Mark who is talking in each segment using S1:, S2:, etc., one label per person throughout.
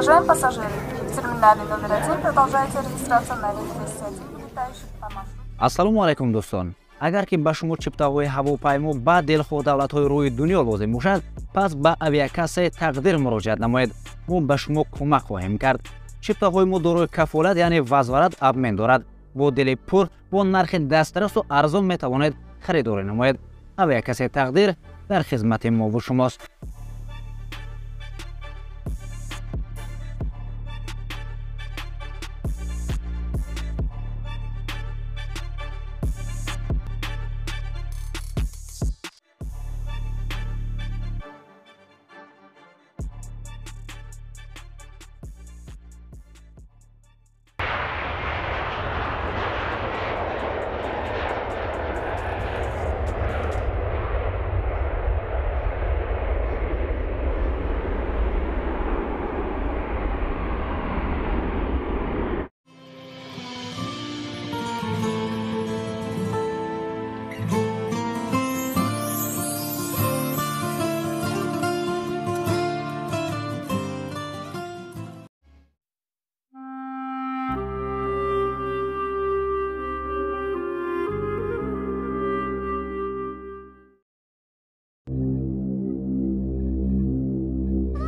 S1: Уважаемые пассажиры, в терминале номер 1 продолжается регистрация на рейс 201, вылетающий по маршруту.
S2: Ассалому алайкум, дӯстон. Агар ки ба шумо чиптаҳои ҳавопаймо ба дилхоҳ давлатҳои рӯи дунё лозим бошад, пас ба авиакассаи тақдир муроҷиат намоед. Мо ба шумо кӯмак хоҳем кард. Чиптаҳои мо дорои кафолат, яъне возврат, обмен дорад. Бо дили пур, бо нархи дастрасу арзон метавонед харидорӣ намоед. Авиакассаи тақдир дар хизмати мову шумост.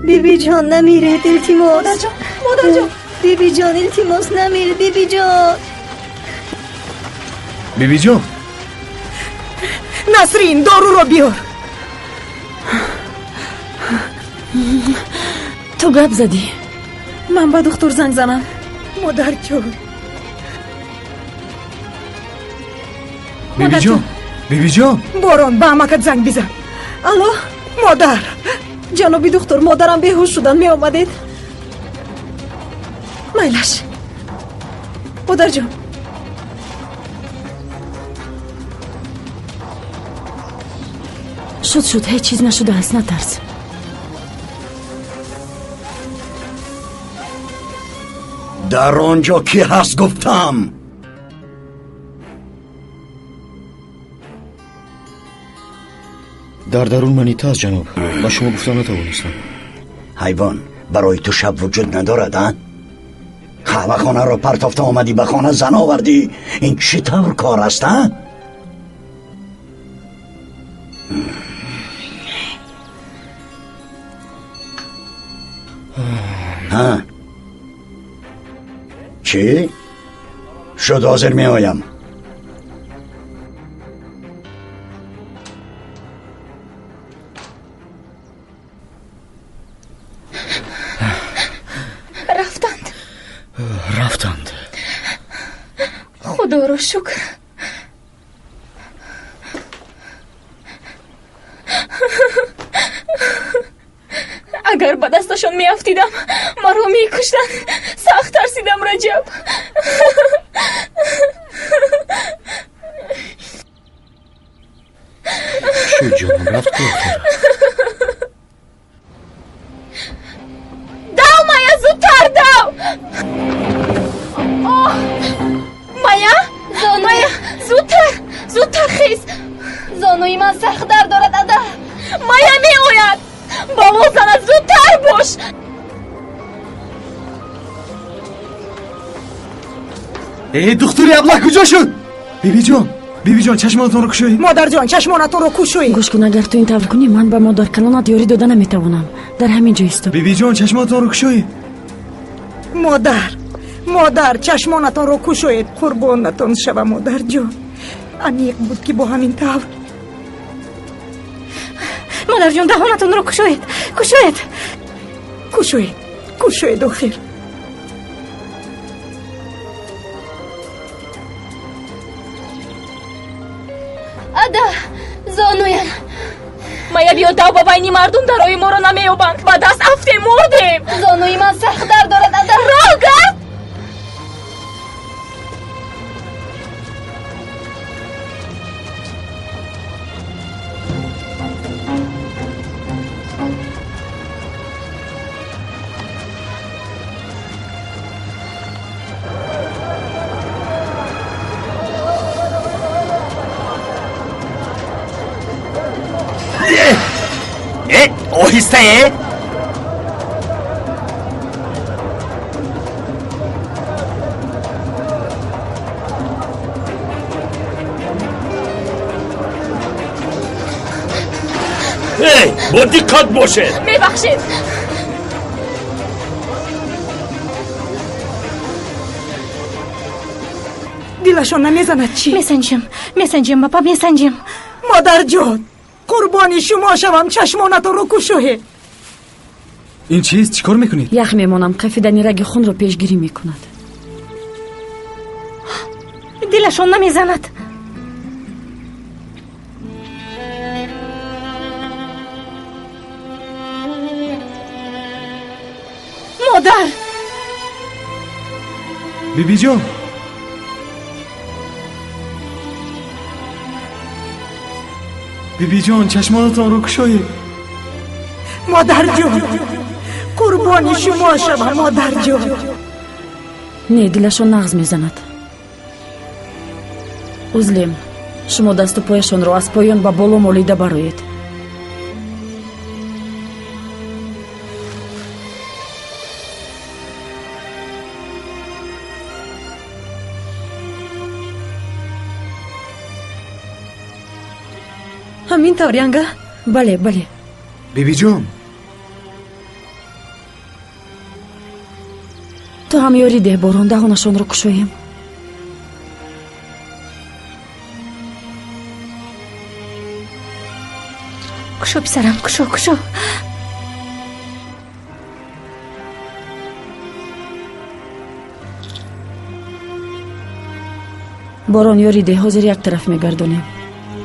S3: Биби ҷон, намиред, илтимос.
S4: Модарҷон, модарҷон.
S3: Биби ҷон, илтимос, намиред, биби ҷон.
S5: Биби ҷон.
S4: Насрин, доруро биёр.
S6: Ту гап задӣ.
S4: Ман ба духтур занг занам. Модарҷон.
S5: Биби ҷон, биби ҷон.
S4: Борон, ба амакат занг бизан. Алло, модар. Ҷаноби духтур, модарам беҳуш шудан, меомадед? Майлаш. Модарҷон.
S6: Шуд, шуд, ҳеҷ чиз нашудааст, натарс.
S7: Дар он ҷо кӣ ҳаст, гуфтам?
S8: Дар дарун манита аст, ҷаноб. Ба шумо гуфта натавонистам.
S7: Ҳайвон, барои ту шаб вуҷуд надорад, а? Қаҳвахонаро партофта омадӣ, ба хона зан овардӣ. Ин чӣ тавр кор аст, а? Ҳа? Чӣ? Шуд, ҳозир меоям.
S9: Рафтанд.
S8: Рафтанд.
S9: Худоро шукр. Агар ба дасташон меафтидам, маро мекуштанд. Сахт тарсидам, Раҷаб.
S8: Шуд, ҷонам, рафт ку охир.
S9: Дав, Майя, зудтар дав! Оҳ, Майя, Майя, зудтар, зудтар хез.
S3: Зонуи ман сахт дард дорад, ада.
S9: Майя меояд. Бало занад, зудтар бош.
S5: Э, духтури аблаҳ куҷо шуд? Бибиҷон, бибиҷон, чашмонатонро кушоед.
S4: Модарҷон, чашмонатонро кушоед.
S6: Гӯш кун, агар ту ин тавр кунӣ, ман ба модаркалонат ёрӣ дода наметавонам. Дар ҳамин ҷо исто.
S5: Бибиҷон, чашмонатонро кушоед.
S4: Модар, модар, чашмонатонро кушоед. Қурбонатон шава, модарҷон. Аниқ буд, ки бо ҳамин тавр.
S9: Модарҷон, даҳонатонро кушоед, кушоед.
S4: Кушоед, кушоед охир.
S9: Ада, зонуям. Майя, биё дав, ба байни мардум дарои моро намеёбанд. Ба даст афтем, мурдем.
S3: Зонуи ман сахт дард дорад, ада.
S9: Роҳ гард.
S7: Оҳиста, э?
S10: Бо диққат бошед.
S9: Мебахшед.
S4: Дилашон намезанад чӣ?
S11: Месанҷем, месанҷем, апа, месанҷем.
S4: Модарҷон, қурбони шумо шавам, чашмонатонро кушоед.
S5: Ин чист? Чӣ кор мекунед?
S6: Ях мемонам, кафидани раги хунро пешгирӣ мекунад.
S11: Дилашон намезанад. Модар!
S5: Бибиҷон! Бибиҷон, чашмонатонро кушоед.
S4: Модарҷон, қурбони шумо шавам, модарҷон.
S6: Не, дилашон нағз мезанад. Узлем, шумо дасту пояшонро аз поён ба боло молида бароед.
S3: Ҳамин тавр, янга?
S6: Бале, бале.
S5: Бибиҷон!
S6: Ту ҳам ёрӣ деҳ, Борон, даҳонашонро кушоем.
S11: Кушо, писарам, кушо, кушо.
S6: Борон, ёрӣ деҳ, ҳозир як тараф мегардонем.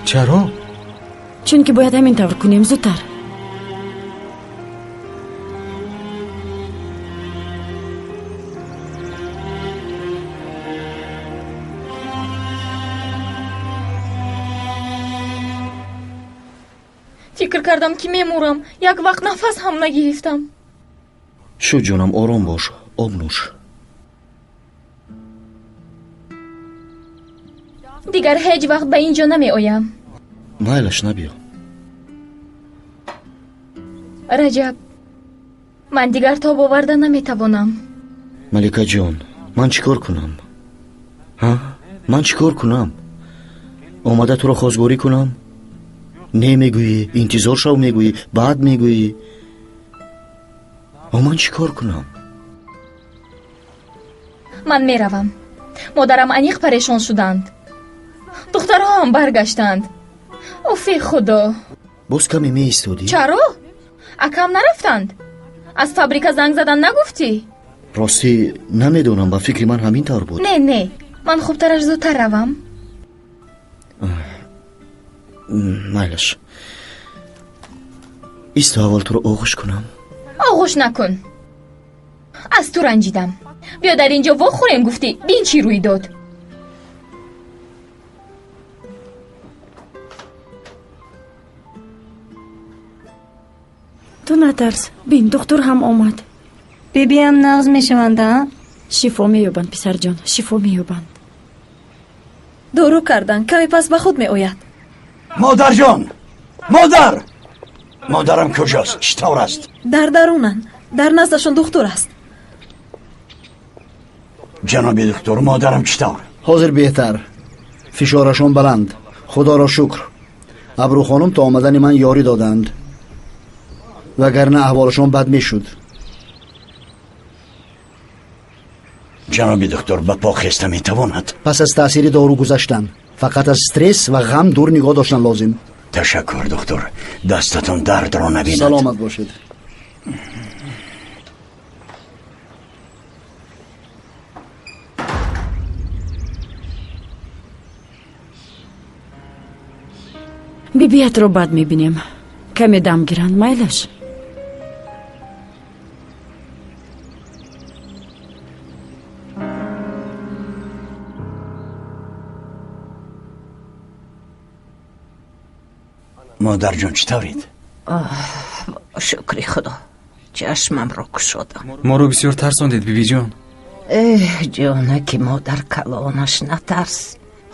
S5: Чаро?
S6: Чунки бояд ҳамин тавр кунем, зудтар.
S9: Фикр кардам, ки мемурам. Як вақт нафас ҳам нагирифтам.
S8: Шу ҷонам, ором бош, об нӯш.
S9: Дигар ҳеҷ вақт ба ин ҷо намеоям.
S8: Майлаш, набиё.
S9: Раҷаб, ман дигар тоб оварда наметавонам.
S8: Маликаҷон, ман чӣ кор кунам? Ҳа? Ман чӣ кор кунам? Омада туро хозгорӣ кунам? Не мегӯӣ, интизор шав мегӯӣ, баъд мегӯӣ. О, ман чӣ кор кунам?
S9: Ман меравам. Модарам аниқ парешон шуданд. Духтарҳоам баргаштанд. Уфи худо!
S8: Боз каме меистодӣ?
S9: Чаро? Акам нарафтанд? Аз фабрика занг задан нагуфтӣ?
S8: Ростӣ намедонам, ба фикри ман ҳамин тавр буд.
S9: Не, не, ман хубтараш зудтар равам.
S8: Майлаш, исто, аввал туро оғӯш кунам.
S9: Оғӯш накун. Аз ту ранҷидам. Биё дар ин ҷо вохӯрем гуфтӣ, бин чӣ рӯй дод.
S6: Ту натарс, бин, духтур ҳам омад.
S3: Бибиам нағз мешаванд, а?
S6: Шифо меёбанд, писарҷон, шифо меёбанд.
S3: Дору кардан, каме пас ба худ меояд.
S7: Модарҷон! Модар! Модарам куҷост? Чӣ тавр аст?
S3: Дар дарунанд. Дар наздашон духтур аст.
S7: Ҷаноби духтур, модарам чӣ тавр?
S12: Ҳозир беҳтар. Фишорашон баланд. Худоро шукр. Абрухонум то омадани ман ёрӣ доданд. Вагарна аҳволашон бад мешуд.
S7: Ҷаноби духтур, ба по хеста метавонад?
S12: Пас аз таъсири дору гузаштан. Фақат аз стресс ва ғам дур нигоҳ доштан лозим.
S7: Ташаккур, духтур. Дастатон дардро набинад.
S12: Саломат бошед.
S6: Бибиятро бад мебинем. Каме дам гиранд, майлаш.
S7: Модарҷон, чӣ тавред?
S13: Шукри худо, чашмамро кушодам.
S5: Моро бисёр тарсондед, бибиҷон.
S13: Эҳ, ҷонаки модар калонаш, натарс.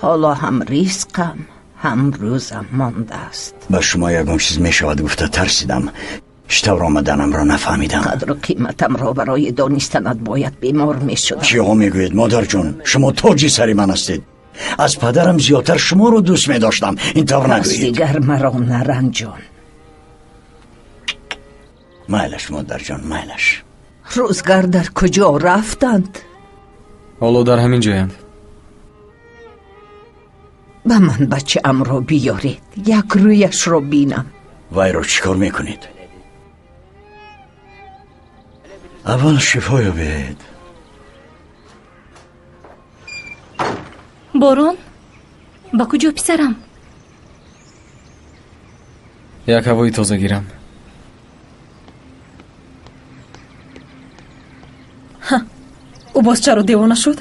S13: Ҳоло ҳам ризқам, ҳам рӯзам мондааст.
S7: Ба шумо ягон чиз мешавад гуфта тарсидам. Чӣ тавр омаданамро нафаҳмидам.
S13: Қадру қиматамро барои донистанат бояд бемор мешудам.
S7: Чиҳо мегӯед, модарҷон? Шумо тоҷи сари ман ҳастед. Аз падарам зиёдтар шуморо дӯст медоштам. Ин тавр нагӯед.
S13: Пас дигар маро наранҷон.
S7: Майлаш, модарҷон, майлаш.
S13: Рӯзгар дар куҷо рафтанд?
S5: Ҳоло дар ҳамин ҷоянд.
S13: Ба ман бачаамро биёред, як рӯяшро бинам.
S7: Вайро чӣ кор мекунед? Аввал шифо ёбед.
S9: Борон, ба куҷо писарам?
S5: Як ҳавои тоза гирам.
S3: Ӯ боз чаро девона шуд?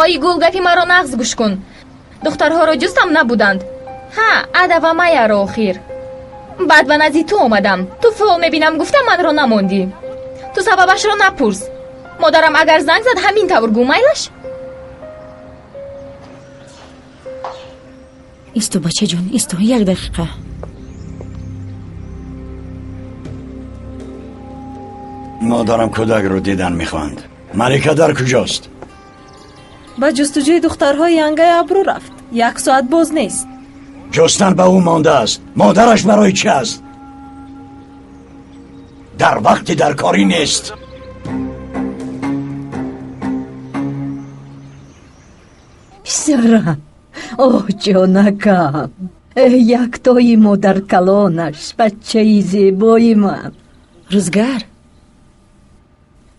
S9: Ой гул, гапи маро нағз гӯш кун. Духтарҳоро ҷустам набуданд. Ҳа, Ада ва Майяро охир. Баъд ба назди ту омадам. Ту фол мебинам гуфта манро намондӣ. Ту сабабашро напурс. Модарам агар занг зад, ҳамин тавр гӯ, майлаш?
S6: Исто, бачаҷон, исто, як дақиқа.
S7: Модарам кӯдакро дидан мехоҳанд. Малика дар куҷост?
S3: Ба ҷустуҷӯи духтарҳои янгаи Абрӯ рафт. Як соат боз нест.
S7: Ҷустан ба ӯ мондааст. Модараш барои чи аст? Дар вақти даркорӣ нест.
S13: Писарам, оҳ ҷонакам, яктои модаркалонаш, бачаи зебои ман.
S6: Рӯзгар,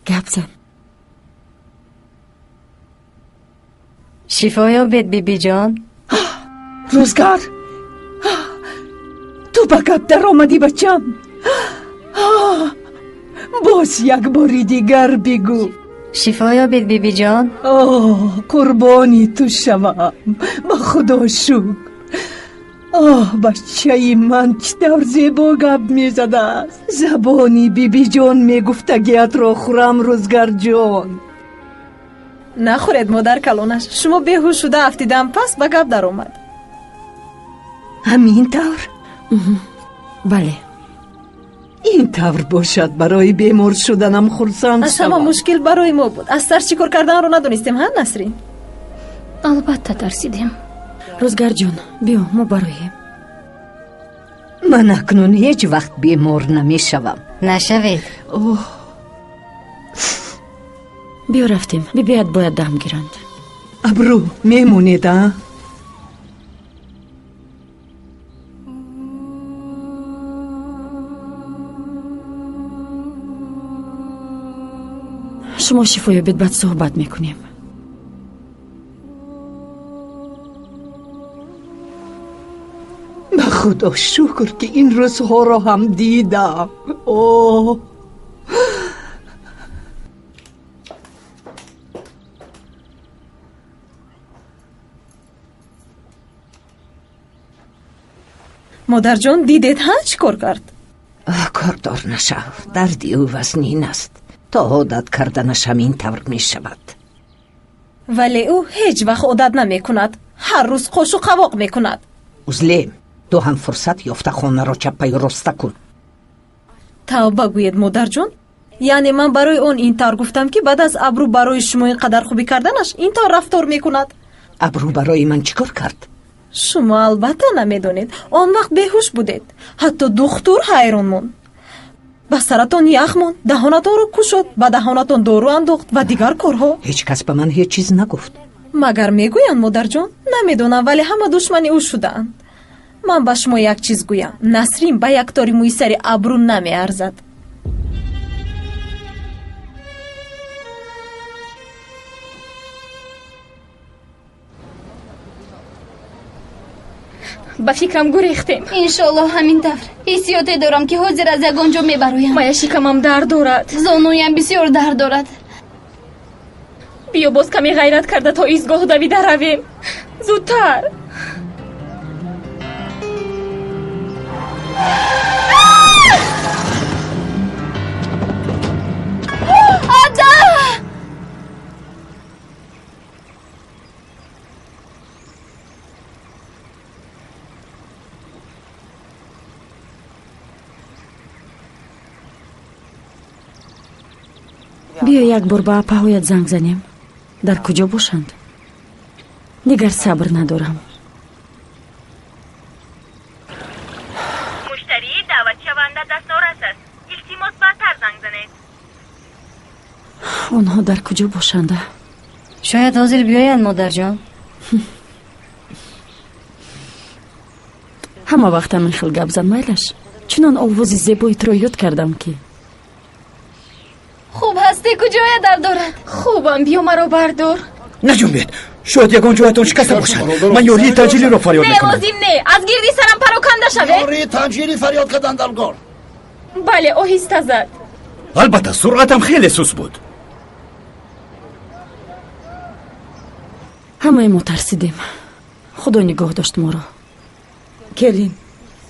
S6: гап зан.
S10: Шифо ёбед, бибиҷон.
S13: Рӯзгар, ту ба гап даромадӣ, бачам. Боз як бори дигар бигӯ.
S10: Шифо ёбед, бибиҷон.
S13: Оҳ, қурбони ту шавам, ба Худо шукр. Оҳ, бачаи ман чӣ тавр зебо гап мезадааст. Забони бибиҷон мегуфтагиятро хӯрам, Рӯзгарҷон.
S3: Нахӯред, модар калонаш. Шумо беҳуш шуда афтидаам, пас ба гап даромад.
S13: Ҳамин тавр?
S6: Бале.
S13: Ин тавр бошад, барои бемор шуданам хурсанд
S3: шавам. Аз ҳама мушкил барои мо буд. Аз тарс чӣ кор карданро надонистем, ҳа, Насрин?
S9: Албатта тарсидем.
S6: Рӯзгарҷон, биё, мо бароем.
S13: Ман акнун ҳеҷ вақт бемор намешавам.
S10: Нашавед.
S13: Оҳ.
S6: Биё рафтем, бибият бояд дам гиранд.
S13: Абрӯ, мемонед, а?
S6: Шумо шифо ёбед, баъд суҳбат мекунем.
S13: Ба Худо шукр, ки ин рӯзҳоро ҳам дидам. Оҳ.
S3: Модарҷон, дидед, ҳа, чӣ кор кард?
S13: Кордор нашав, дарди ӯ вазнин аст. То одат карданаш ҳамин тавр мешавад.
S3: Вале ӯ ҳеҷ вақт одат намекунад. Ҳар рӯз қошу қавоқ мекунад.
S13: Узлем, ту ҳам фурсат ёфта хонаро чаппаю роста кун.
S3: Тавба гӯед, модарҷон. Яъне ман барои он ин тавр гуфтам, ки баъд аз Абрӯ барои шумо ин қадар хубӣ карданаш ин тавр рафтор мекунад.
S13: Абрӯ барои ман чӣ кор кард?
S3: Шумо албатта намедонед. Он вақт беҳуш будед. Ҳатто духтур ҳайрон монд. Ба саратон ях монд, даҳонатонро кушод, ба даҳонатон дору андохт ва дигар корҳо.
S13: Ҳеҷ кас ба ман ҳеҷ чиз нагуфт.
S3: Магар мегӯянд, модарҷон? Намедонам, вале ҳама душмани ӯ шудаанд. Ман ба шумо як чиз гӯям. Насрин ба як тори мӯи сари Абрӯ намеарзад.
S9: Ба фикрам гурехтем.
S14: Иншоаллоҳ ҳамин тавр. Ҳиссиёте дорам, ки ҳозир аз ягон ҷо мебароям.
S9: Мая шикамам дард дорад.
S14: Зонуям бисёр дард дорад.
S9: Биё боз каме ғайрат карда то истгоҳ давида равем. Зудтар. Ада!
S6: Биё як бор ба апаҳоят занг занем. Дар куҷо бошанд? Дигар сабр надорам.
S9: Муштарии даъватшаванда дастнорас аст. Илтимос, баъдтар занг занед.
S6: Онҳо дар куҷо бошанда?
S10: Шояд ҳозир биёянд, модарҷон.
S6: Ҳама вақт ҳамин хел гап зан, майлаш. Чунон овози зебои туро ёд кардам, ки
S14: Хуб ҳастӣ? Куҷоя дард дорад?
S9: Хубам, биё маро бардор.
S5: Наҷунбед, шояд ягон ҷоятон шикаста бошад. Ман ёрии таъҷилиро фарёд
S9: Не,
S5: мекунам.
S9: лозим не. Аз гирди сарам пароканда шавед.
S7: Ёрии таъҷилӣ фарёд кардан даркор.
S9: Бале, оҳиста зад.
S5: Албатта, суръатам хеле суст буд.
S6: Ҳамаи мо тарсидем. Худо нигоҳ дошт моро.
S4: Келин,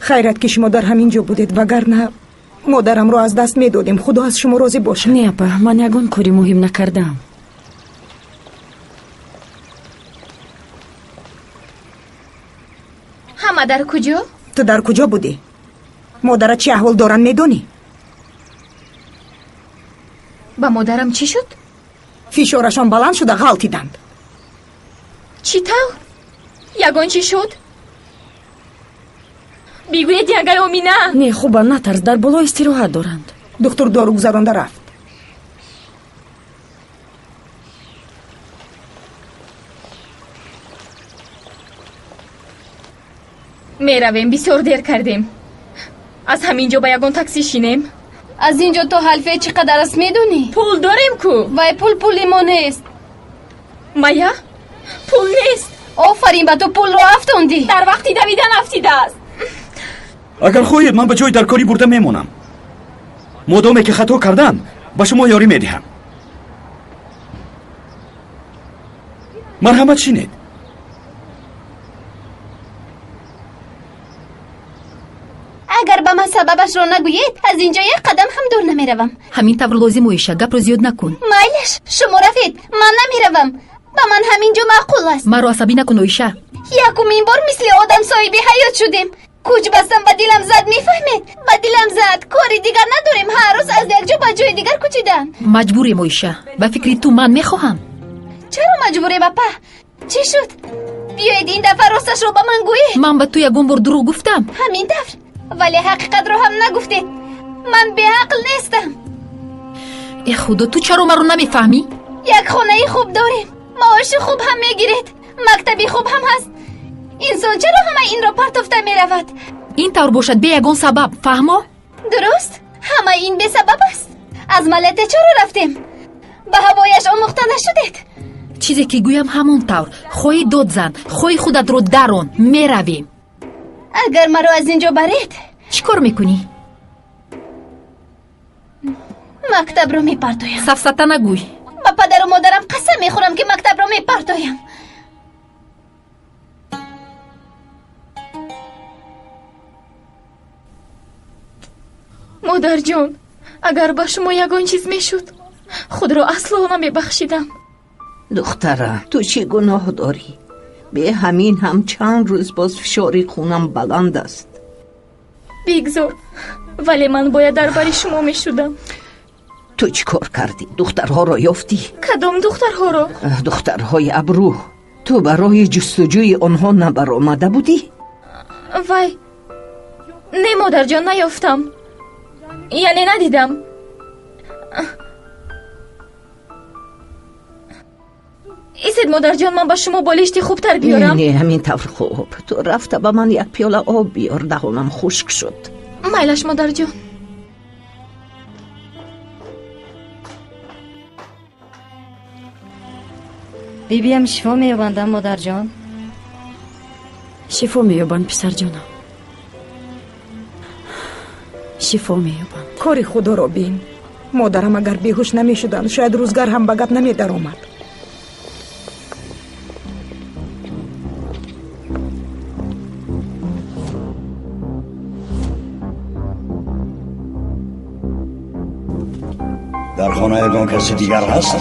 S4: хайрат, ки шумо дар ҳамин ҷо будед, вагарна модарамро аз даст медодем. Худо аз шумо розӣ бошад.
S6: Не, апа, ман ягон кори муҳим накардаам.
S9: Ҳама дар куҷо?
S4: Ту дар куҷо будӣ? Модара чӣ аҳвол доранд, медонӣ?
S9: Ба модарам чӣ шуд?
S4: Фишорашон баланд шуда, ғалтиданд.
S9: Чӣ тавр? Ягон чӣ шуд? Бигӯед, ягай Омина.
S6: Не, хубам, натарс, дар боло истироҳат доранд.
S4: Духтур дору гузаронда рафт.
S9: Меравем, бисёр дер кардем. Аз ҳамин ҷо ба ягон таксӣ шинем.
S14: Аз ин ҷо то Ҳалфе чӣ қадар аст, медонӣ?
S9: Пул дорем ку.
S14: Вай, пул пули мо нест.
S9: Мая, пул нест.
S14: Офарин ба ту, пулро афтондӣ.
S9: Дар вақти давидан афтидааст.
S5: Агар хоҳед, ман ба ҷои даркорӣ бурда мемонам. Модоме ки хато кардам, ба шумо ёрӣ медиҳам. Марҳамат, шинед.
S14: Агар ба ман сабабашро нагӯед, аз ин ҷо як қадам ҳам дур намеравам.
S15: Ҳамин тавр лозим, Оиша, гапро зиёд накун.
S14: Майлаш, шумо равед, ман намеравам. Ба ман ҳамин ҷо маъқул аст.
S15: Маро асабӣ накун, Оиша.
S14: Якумин бор мисли одам соҳиби ҳаёт шудем. Кӯч бастам, ба дилам зад, мефаҳмед? Ба дилам зад. Кори дигар надорем, ҳар рӯз аз як ҷо ба ҷои дигар кӯчидан.
S15: Маҷбурем, Оиша. Ба фикри ту ман мехоҳам?
S14: Чаро маҷбурем, апа? Чӣ шуд? Биёед, ин дафъа росташро ба ман гӯед.
S15: Ман ба ту ягон бор дурӯғ гуфтам?
S14: Ҳамин тавр, вале ҳақиқатро ҳам нагуфтед. Ман беақл нестам.
S15: Э худо, ту чаро маро намефаҳмӣ?
S14: Як хонаи хуб дорем, маоши хуб ҳам мегиред, мактаби хуб ҳам ҳаст. Инсон чаро ҳама инро партофта меравад?
S15: Ин тавр бошад бе ягон сабаб, фаҳмо?
S14: Дуруст, ҳама ин бесабаб аст. Аз Малата чаро рафтем? Ба ҳавояш омӯхта нашудед?
S15: Чизе ки гӯям, ҳамон тавр. Хоҳӣ дод зан, хоҳӣ худатро дарон, меравем.
S14: Агар маро аз ин ҷо баред,
S15: Чӣ кор мекунӣ?
S14: Мактабро мепартоям.
S15: Сафсата нагӯй.
S14: Ба падару модарам қасам мехӯрам, ки мактабро мепартоям.
S9: Модарҷон, агар ба шумо ягон чиз мешуд, худро асло намебахшидам.
S13: Духтарам, ту чӣ гуноҳ дорӣ? Бе ҳамин ҳам чанд рӯз боз фишори хунам баланд аст.
S9: Бигзор, вале ман бояд дар бари шумо мешудам.
S13: Ту чӣ кор кардӣ? Духтарҳоро ёфтӣ?
S9: Кадом духтарҳоро?
S13: Духтарҳои Абрӯ. Ту барои ҷустуҷӯи онҳо набаромада будӣ?
S9: Вай, не, модарҷон, наёфтам, яъне надидам. Истед, модарҷон, ман ба шумо болишти хубтар биёрам.
S13: Не, ҳамин тавр хуб. Ту рафта ба ман як пиёла об биёр, даҳонам хушк шуд.
S9: Майлаш, модарҷон.
S10: Бибиям шифо меёбандам, модарҷон?
S6: Шифо меёбанд, писарҷонам, шифо меёбанд.
S4: Кори худоро бин. Модарам агар беҳуш намешуданд, шояд рӯзгар ҳам ба гап намедаромад.
S7: Дар хона ягон каси дигар ҳаст?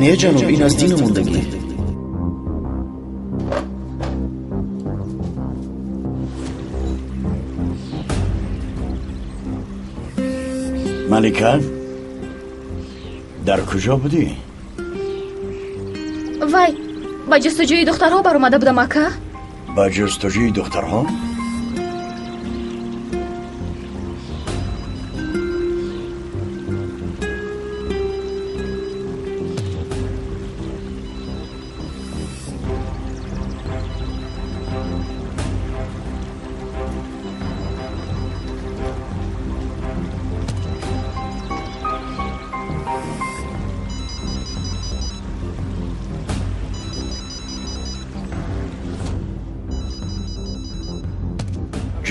S8: Не, ҷаноб, ин аз дину мондагӣ.
S7: Малика, Дар куҷо будӣ?
S9: Вай, ба ҷустуҷӯи духтарҳо баромада будам, ака.
S7: Ба ҷустуҷӯи духтарҳо?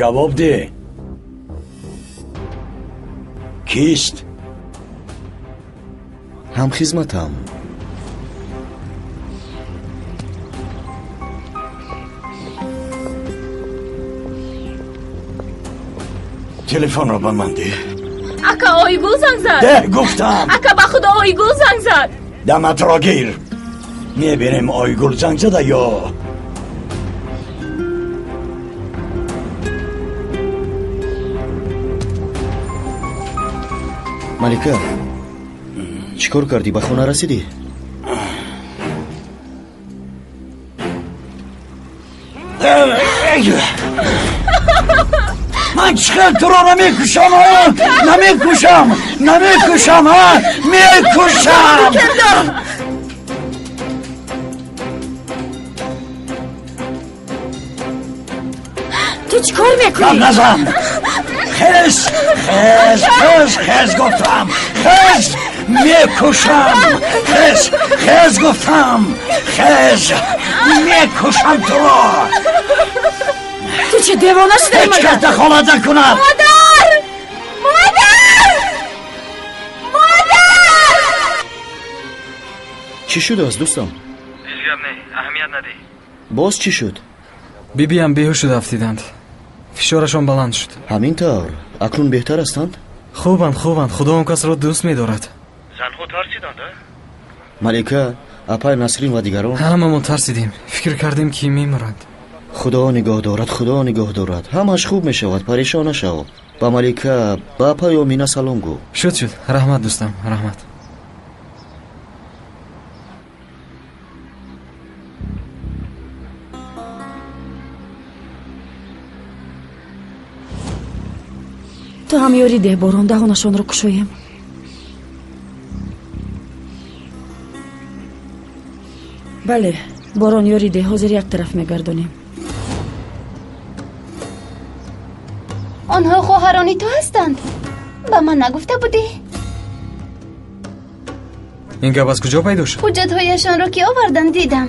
S7: Ҷавоб деҳ. Кист?
S8: Ҳамхизматам.
S7: Телефонро ба ман деҳ.
S9: Ака, Ойгул занг зад.
S7: Деҳ гуфтам.
S9: Ака, ба худо Ойгул занг зад.
S7: Даматро гир. Мебинем Ойгул занг зада ё
S8: Малика, чӣ кор кардӣ? Ба хона расидӣ?
S7: Ман чӣ хел туро намекушам, намекушам, намекушам, мекушам.
S6: Ту чӣ кор мекунӣ?
S7: Назан. Хез, хез, хез, хез гуфтам. Хез, мекушам. Хез, хез гуфтам. Хез, мекушам туро.
S6: Ту чӣ девона шудаи
S7: магар? Ҳеҷ кас дахолат накунад.
S9: Модар! Модар! Модар!
S8: Чӣ шудааст, дӯстам?
S16: Ҳеҷ гап не, аҳамият надиҳ.
S8: Боз чӣ шуд?
S16: Бибиам беҳуш шуда афтиданд. Фишорашон баланд шуд.
S8: Ҳамин тавр. Акнун беҳтар ҳастанд?
S16: Хубанд, хубанд. Худо он касро дӯст медорад.
S8: Занҳо тарсиданд, а? Малика, апай Насрин ва дигарон.
S16: Ҳамамон тарсидем. Фикр кардем, ки мемиранд.
S8: Худо нигоҳ дорад, Худо нигоҳ дорад. Ҳамаш хуб мешавад, парешон нашав. Ба Малика, ба апай Омина салом гӯ.
S16: Шуд, шуд. Раҳмат, дӯстам, раҳмат.
S6: Ту ҳам ёрӣ деҳ, Борон, даҳонашонро кушоем. Бале, Борон, ёрӣ деҳ, ҳозир як тараф мегардонем.
S14: Онҳо хоҳарони ту ҳастанд? Ба ман нагуфта будӣ?
S16: Ин гап аз куҷо пайдо шуд?
S14: Ҳуҷҷатҳояшонро ки оварданд дидам.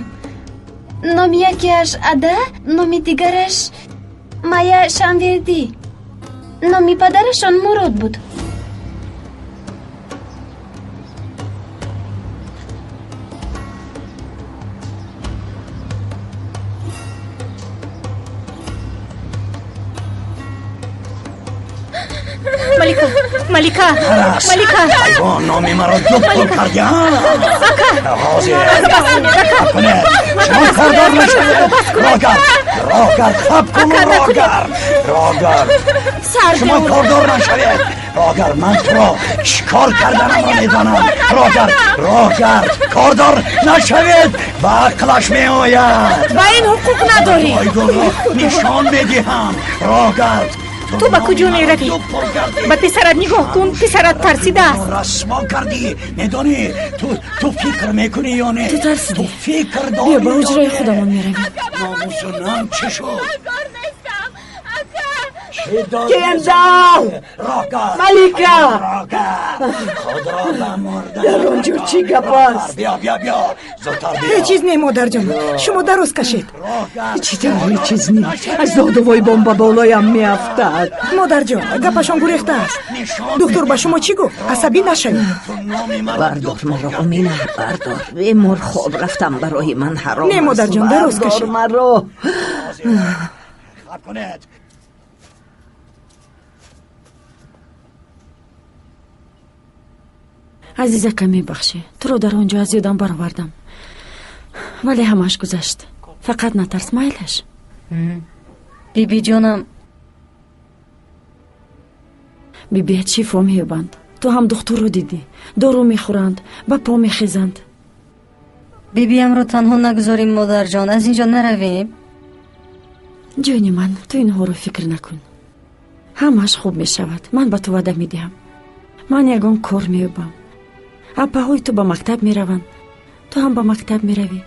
S14: Номи якеаш Ада, номи дигараш Майя Шамвердӣ. Номи падарашон Мурод буд.
S11: Малика, Малика, Малика.
S7: Ҳайвон, номи маро дуппул кардӣ,
S11: Ака!
S7: Ҳозир.
S11: Ака!
S7: Шумо кордор нашавед. Рогард, рогард, хаб кун, рогард, рогард. Шумо кордор нашавед. Рогард, ман туро чӣ кор карданамро медонам. Рогард, рогард, кордор нашавед. Ба ақлаш меояд.
S6: Ба ин ҳуқуқ надорӣ.
S7: Ойгулро нишон медиҳам. Рогард.
S11: Ту ба куҷо меравӣ? Ба писарат нигоҳ кун, писарат тарсидааст.
S7: Расво кардӣ, медонӣ? Ту фикр мекунӣ ё не?
S6: Ту тарсидӣ.
S7: Ту фикр дорӣ.
S6: Биё, ба ҳуҷраи худамон меравем.
S7: Номусу нанг чӣ шуд?
S13: Кендал! Малика! Дар он ҷо чӣ гап аст?
S7: Биё, биё, биё, зудтар биё.
S4: Ҳеҷ чиз не, модарҷон. Шумо дароз кашед.
S13: Чӣ тавр ҳеҷ чиз не? Аз додувои бомба болоям меафтад.
S4: Модарҷон, гапашон гурехтааст. Доктор ба шумо чӣ гуфт? Асабӣ нашавед.
S13: Бардор маро, Омина, бардор. Бемор хоб рафтам барои ман ҳаром
S4: Не, модарҷон, дароз кашед.
S13: Маро.
S6: Азизака, мебахшӣ, туро дар он ҷо аз ёдам баровардам, вале ҳамааш гузашт. Фақат натарс, майлаш.
S10: Бибиҷонам.
S6: Бибият шифо меёбанд. Ту ҳам духтурро дидӣ, дору мехӯранд, ба по мехезанд.
S10: Бибиямро танҳо нагузорем, модарҷон, аз ин ҷо наравем.
S6: Ҷони ман, ту инҳоро фикр накун, ҳамааш хуб мешавад. Ман ба ту ваъда медиҳам, ман ягон кор меёбам. Апаҳои ту ба мактаб мераванд, ту ҳам ба мактаб меравӣ.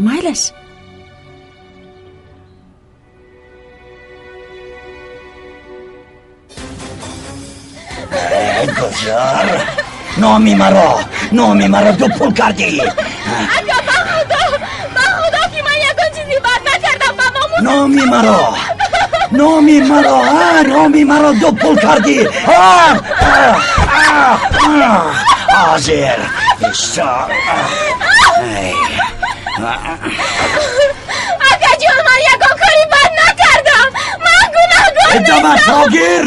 S6: Майлаш?
S7: Гузар, номи маро ду пул кардӣ.
S9: Ака, ба худо, ба худо ки ман ягон чизи бад накардам, ба номус.
S7: Номи маро ду пул кардӣ. Ҳозир исто.
S9: Акаҷон, ман ягон кори бад накардам, ман гунаҳгор нестам.
S7: Даматро гир.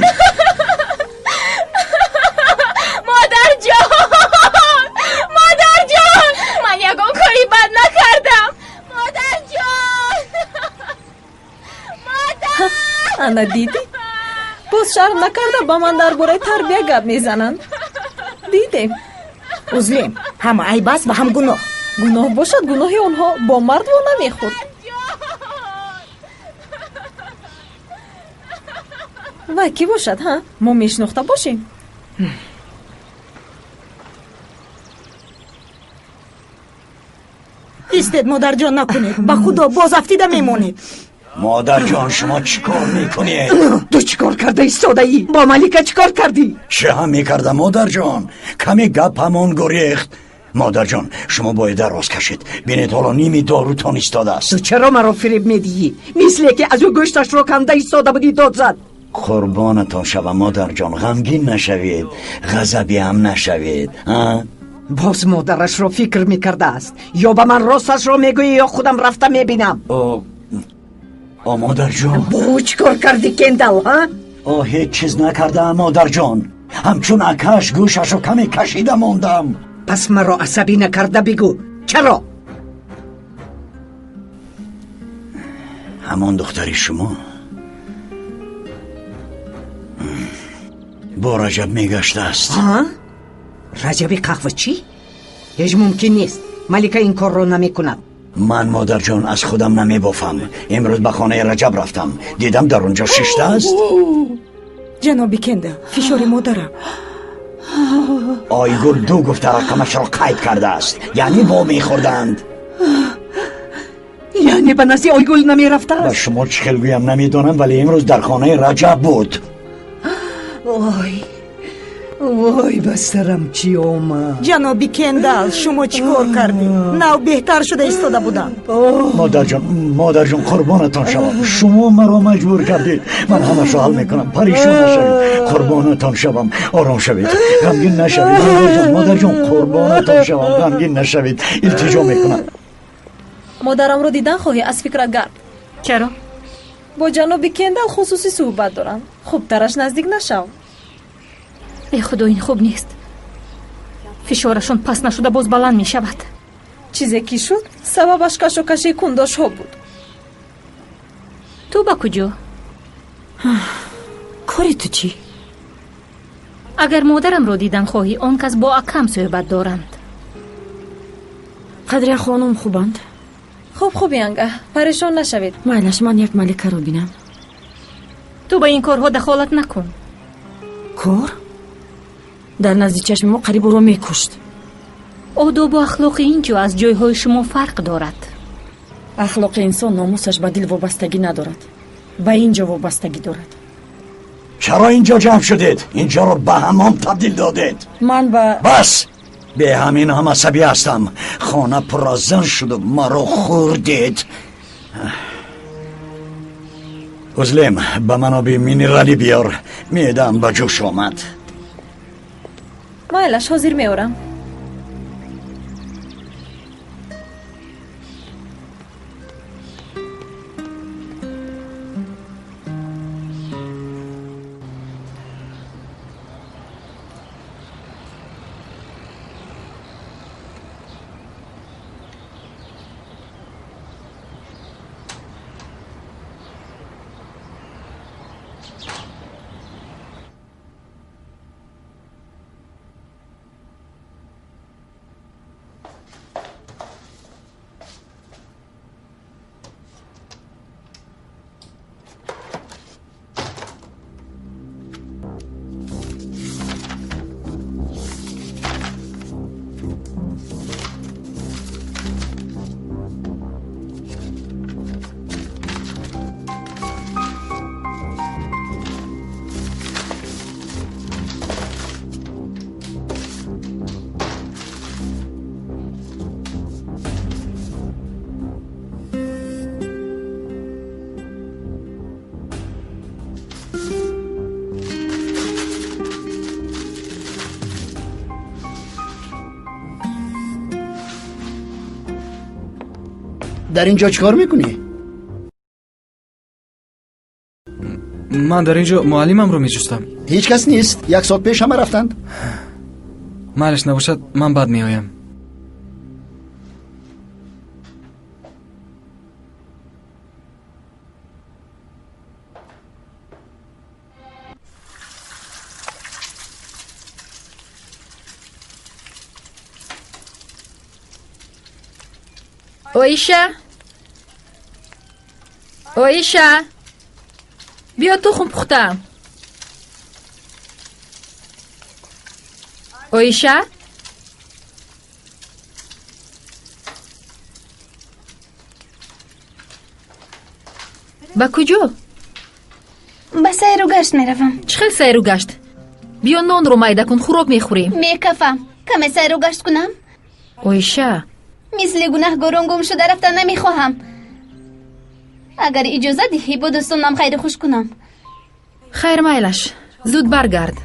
S9: Модарҷон, ман ягон кори бад накардам. Модарҷон, модар.
S3: Ана дидӣ, боз шарм накарда ба ман дар бораи тарбия гап мезананд. Дидем.
S4: Узлем, ҳама айб аст ва ҳам гуноҳ.
S3: Гуноҳ бошад, гуноҳи онҳо бо мард во намехӯрд. Вай кӣ бошад, ҳа? Мо мешинохта бошем?
S4: Истед, модарҷон, накунед, ба худо боз афтида мемонед.
S7: Модарҷон, шумо чӣ кор мекунед?
S13: Ту чӣ кор карда истодаӣ? Бо Малика чӣ кор кардӣ?
S7: Чӣ ҳам мекардам, модарҷон? Каме гап ҳамон гурехт. Модарҷон, шумо бояд дароз кашед. Бинед, ҳоло ними дорутон истодааст.
S13: Ту чаро маро фиреб медиҳӣ? Мисле ки аз ӯ гӯшташро канда истода будӣ дод зад.
S7: Қурбонатон шавам, модарҷон, ғамгин нашавед, ғазабӣ ҳам нашавед.
S13: Боз модарашро фикр мекардааст. Ё ба ман росташро мегӯӣ, ё худам рафта мебинам.
S7: О, модарҷон,
S13: бо ӯ чӣ кор кардӣ, Кендал, ҳа?
S7: О, ҳеҷ чиз накардаам, модарҷон. Ҳамчун акаш гӯшашро каме кашида мондам.
S13: Пас маро асабӣ накарда бигӯ, чаро?
S7: Ҳамон духтари шумо бо Раҷаб мегаштааст.
S13: Раҷаби қаҳвачӣ? Ҳеҷ мумкин нест. Малика ин корро намекунад.
S7: Ман, модарҷон, аз худам намебофам. Имрӯз ба хонаи Раҷаб рафтам, дидам дар он ҷо шиштааст.
S4: Ҷаноби Кендал, фишори модарам.
S7: Ойгул ду гуфта рақамашро қайд кардааст, яъне во мехӯрданд.
S13: Яъне ба назди Ойгул намерафтааст?
S7: Ба шумо чӣ хел гӯям намедонам, вале имрӯз дар хонаи Раҷаб буд.
S13: Ой, вой, ба сарам чӣ омад?
S4: Ҷаноби Кендал, шумо чӣ кор кардед? Нав беҳтар шуда истода будам.
S7: Модарҷон, модарҷон, қурбонатон шавам, шумо маро маҷбур кардед. Ман ҳамашро ҳал мекунам, паришон нашавед. Қурбонатон шавам, ором шавед, ғамгин нашавед. Модарҷон, модарҷон, қурбонатон шавам, ғамгин нашавед, илтиҷо мекунам.
S3: Модарамро дидан хоҳӣ, аз фикрат гард.
S11: Чаро?
S3: Бо ҷаноби Кендал хусусӣ суҳбат дорам, хубтараш наздик нашав.
S11: Э худо, ин хуб нест. Фишорашон пас нашуда боз баланд мешавад.
S3: Чизе ки шуд, сабабаш кашокашии кундошҳо буд.
S11: Ту ба куҷо?
S6: Кори ту чӣ?
S11: Агар модарамро дидан хоҳӣ, он кас бо акам суҳбат доранд.
S6: Қадрия хонум хубанд?
S3: Хуб, хуб, янга, парешон нашавед.
S6: Майлаш, ман як маликаро бинам.
S11: Ту ба ин корҳо дахолат накун.
S6: Кор? Дар назди чашми мо қариб ӯро мекушт.
S11: Одобу ахлоқи ин ҷо аз ҷойҳои шумо фарқ дорад.
S6: Ахлоқи инсон номусаш ба дил вобастагӣ надорад, ба ин ҷо вобастагӣ дорад.
S7: Чаро ин ҷо ҷамъ шудед? Ин ҷоро ба ҳамом табдил додед.
S6: Ман ба
S7: бас, бе ҳамин ҳам асабӣ ҳастам. Хона пур аз зан шуду маро хӯрдед. Узлем, ба ман оби минералӣ биёр, меъдаам ба ҷӯш омад.
S3: Майлаш, ҳозир меорам.
S12: Дар ин ҷо чӣ кор мекунӣ?
S16: Ман дар ин ҷо муаллимамро меҷустам.
S12: Ҳеҷ кас нест. Як соат пеш ҳама рафтанд.
S16: Майлаш набошад, ман баъд меоям.
S15: Оиша, Оиша, биё тухм пухтам. Оиша, ба куҷо?
S14: Ба сайру гашт меравам.
S15: Чӣ хел сайру гашт? Биё нонро майда кун, хӯрок мехӯрем.
S14: Мекафам. Каме сайру гашт кунам?
S15: Оиша,
S14: мисли гунаҳгорон гум шуда рафта намехоҳам. Агар иҷоза диҳӣ, бо дӯстонам хайру хуш кунам.
S15: Хайр, майлаш, зуд баргард.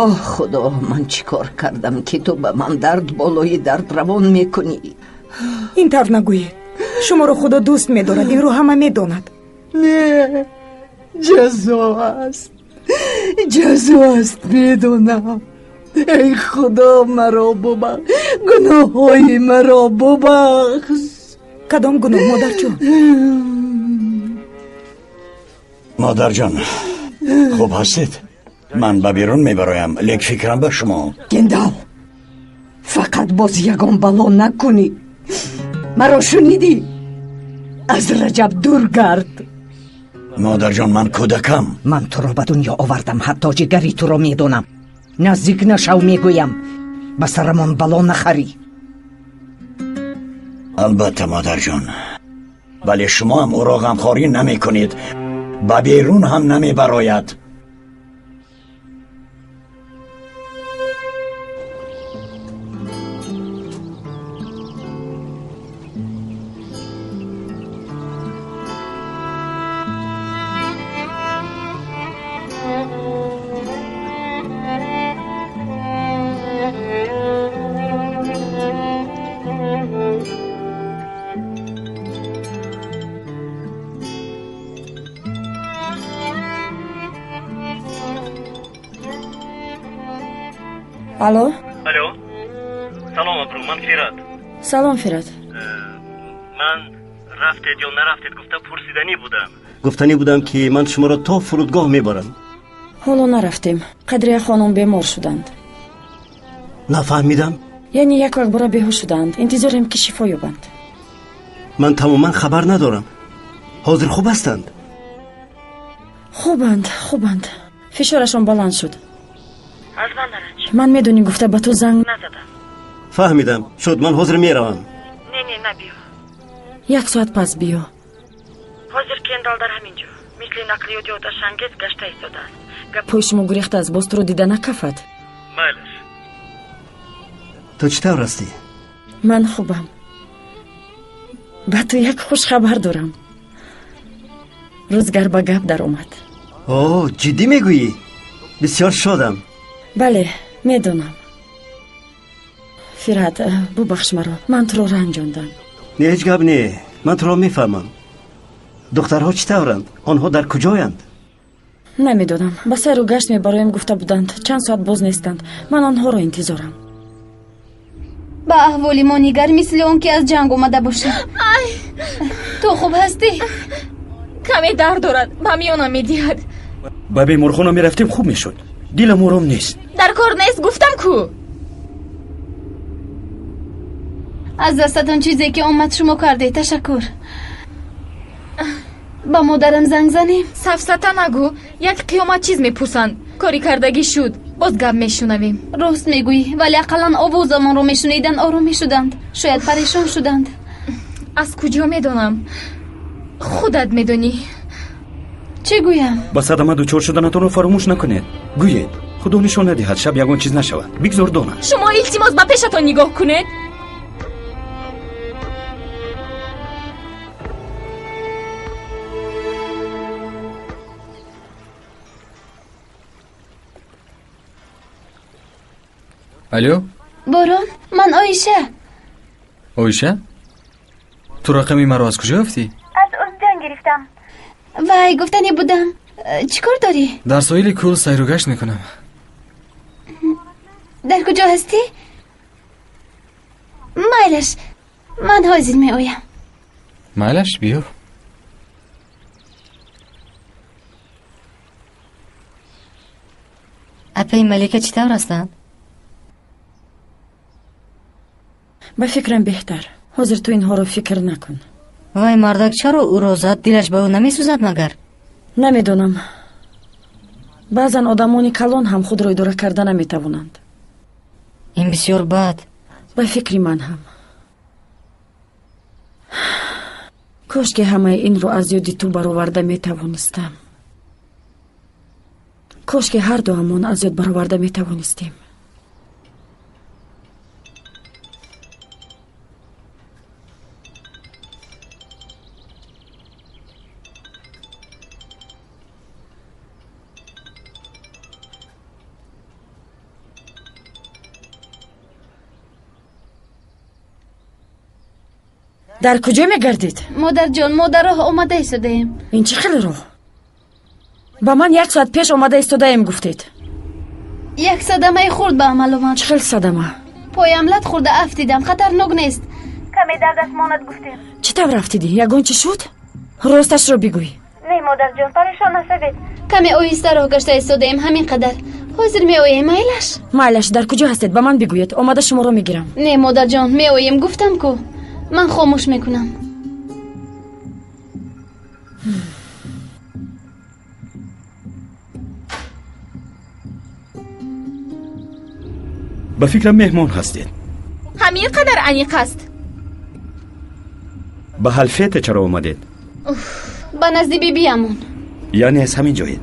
S13: Оҳ худо, ман чӣ кор кардам, ки ту ба ман дард болои дард равон мекунӣ?
S4: Ин тавр нагӯед. Шуморо худо дӯст медорад, инро ҳама медонад.
S13: Не, ҷазо аст, ҷазо аст, медонам. Эй худо, маро бубахш, гуноҳҳои маро бубахш.
S4: Кадом гуноҳ, модарҷон?
S7: Модарҷон, хуб ҳастед? Ман ба берун мебароям, лек фикрам ба шумо.
S13: Гендал, фақат боз ягон бало накунӣ. Маро шунидӣ? Аз Раҷаб дур гард.
S7: Модарҷон, ман кӯдакам.
S13: Ман туро ба дунё овардам, ҳатто ҷигари туро медонам. Наздик нашав, мегӯям. Ба сарамон бало нахарӣ.
S7: Албатта, модарҷон, вале шумо ҳам ӯро ғамхорӣ намекунед, ба берун ҳам намебарояд.
S6: Алло?
S17: Алло. Салом, Абру, ман Фират.
S6: Салом, Фират.
S17: Ман рафтед ё нарафтед гуфта пурсиданӣ будам.
S18: Гуфтанӣ будам, ки ман шуморо то фурудгоҳ мебарам.
S6: Ҳоло нарафтем. Қадрия хонум бемор шуданд.
S18: Нафаҳмидам.
S6: Яъне як якбора беҳуш шуданд. Интизорем, ки шифо ёбанд.
S18: Ман тамоман хабар надорам. Ҳозир хуб ҳастанд?
S6: Хубанд, хубанд. Фишорашон баланд шуд. Ман медонӣ гуфта ба ту занг назадам.
S18: Фаҳмидам. Шуд, ман ҳозир меравам.
S6: Не, не, набиё. Як соат пас биё.
S19: Ҳозир Кендал дар ҳамин ҷо мисли нақлиёти оташангез гашта истодааст.
S6: Гапҳои шумо гурехта аз боз туро дида накафад.
S17: Майлаш.
S18: Ту чӣ тавр ҳастӣ?
S6: Ман хубам. Ба ту як хушхабар дорам. Рӯзгар ба гап даромад.
S18: О, ҷиддӣ мегӯӣ? Бисёр шодам.
S6: Бале, медонам. Фират, бубахш маро, ман туро ранҷондам.
S18: Не, ҳеҷ гап не, ман туро мефаҳмам. Духтарҳо чӣ тавранд? Онҳо дар куҷоянд?
S6: Намедонам. Ба сайру гашт мебароем гуфта буданд. Чанд соат боз нестанд. Ман онҳоро интизорам.
S14: Ба аҳволи мо нигар, мисли он ки аз ҷанг омада бошад.
S9: Ай!
S14: Ту хуб ҳастӣ?
S9: Каме дард дорад, ба миёнам медиҳад.
S5: Ба беморхона мерафтем, хуб мешуд. Дилам ором нест.
S9: Дар кор нест, гуфтам ку.
S14: Аз дастатон чизе ки омад шумо кардед, ташаккур. Ба модарам занг занем?
S9: Сафсата нагӯ, як қиёмат чиз мепурсанд. Кори кардагӣ шуд, боз гап мешунавем.
S14: Рост мегӯӣ, вале ақаллан овозамонро мешунидан ором мешуданд. Шояд парешон шуданд.
S9: Аз куҷо медонам? Худат медонӣ.
S14: Чӣ гӯям?
S5: Ба садама дучор шуданатонро фаромӯш накунед. Гӯед, худо нишон надиҳад, шаб ягон чиз нашавад. Бигзор донад.
S9: Шумо илтимос ба пешатон нигоҳ кунед.
S16: Алло?
S14: Борон, ман Оиша.
S16: Оиша? Ту рақами маро аз куҷо ёфтӣ?
S14: Аз Ӯзҷон гирифтам. Вай, гуфтане будам. Чӣ кор дорӣ?
S16: Дар соҳили кӯл сайру гашт мекунам.
S14: Дар куҷо ҳастӣ? Майлаш, ман ҳозир меоям.
S16: Майлаш, биё.
S10: Апаи Малика чӣ тавр ҳастанд?
S6: Ба фикрам беҳтар. Ҳозир ту инҳоро фикр накун.
S10: Вай мардак чаро ӯро зад? Дилаш ба ӯ намесӯзад магар?
S6: Намедонам. Баъзан одамони калон ҳам худро идора карда наметавонанд.
S10: Ин бисёр бад.
S6: Ба фикри ман ҳам. Кош ки ҳамаи инро аз ёди ту бароварда метавонистам. Кош ки ҳар дуамон аз ёд бароварда метавонистем. Дар куҷо мегардид?
S14: Модарҷон, мо дар роҳ омада истодаем.
S6: Ин чӣ хел роҳ? Ба ман як соат пеш омада истодаем гуфтед.
S14: Як садамаи хурд ба амал омад.
S6: Чӣ хел садама?
S14: Поям лат хӯрда афтидам, хатарнок нест. Каме дардаш монад гуфтем.
S6: Чӣ тавр афтидӣ? Ягон чӣ шуд? Росташро бигӯй.
S14: Не, модарҷон, парешон нашавед. Каме оҳиста роҳ гашта истодаем, ҳамин қадар. Ҳозир меоем, майлаш?
S6: Майлаш, дар куҷо ҳастед? Ба ман бигӯед, омада шуморо мегирам.
S14: Не, модарҷон, меоем, гуфтам ку. Ман хомӯш мекунам.
S5: Ба фикрам меҳмон ҳастед.
S9: Ҳамин қадар аниқ аст.
S5: Ба ҳалфета чаро омадед?
S14: Ба назди бибиямон.
S5: Яъне аз ҳамин ҷоед?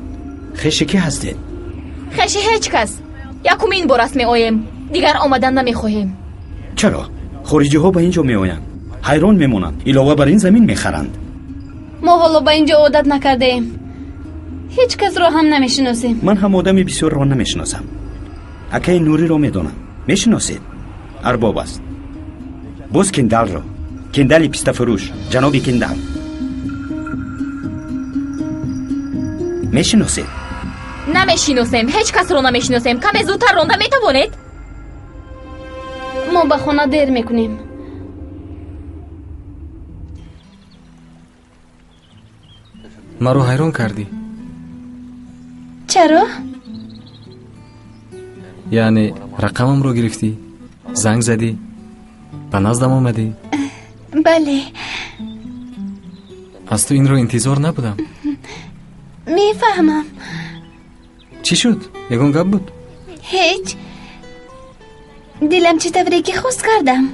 S5: Хеши кӣ ҳастед?
S9: Хеши ҳеҷ кас. Якумин бор аст меоем. Дигар омадан намехоҳем.
S5: Чаро? Хориҷиҳо ба ин ҷо меоянд, ҳайрон мемонанд, илова бар ин замин мехаранд.
S14: Мо ҳоло ба ин ҷо одат накардаем. Ҳеҷ касро ҳам намешиносем.
S5: Ман ҳам одами бисёрро намешиносам. Акаи Нуриро медонам. Мешиносед? Арбоб аст. Боз Кендалро. Кендали пистафурӯш, ҷаноби Кендал. Мешиносед?
S9: Намешиносем, ҳеҷ касро намешиносем. Каме зудтар ронда метавонед?
S14: Мо ба хона дер мекунем.
S16: Маро ҳайрон кардӣ.
S14: Чаро?
S16: Яъне рақамамро гирифтӣ, занг задӣ, ба наздам омадӣ?
S14: Бале.
S16: Аз ту инро интизор набудам.
S14: Мефаҳмам.
S16: Чӣ шуд? Ягон гап буд?
S14: Ҳеҷ. Дилам чӣ тавре ки хост кардам.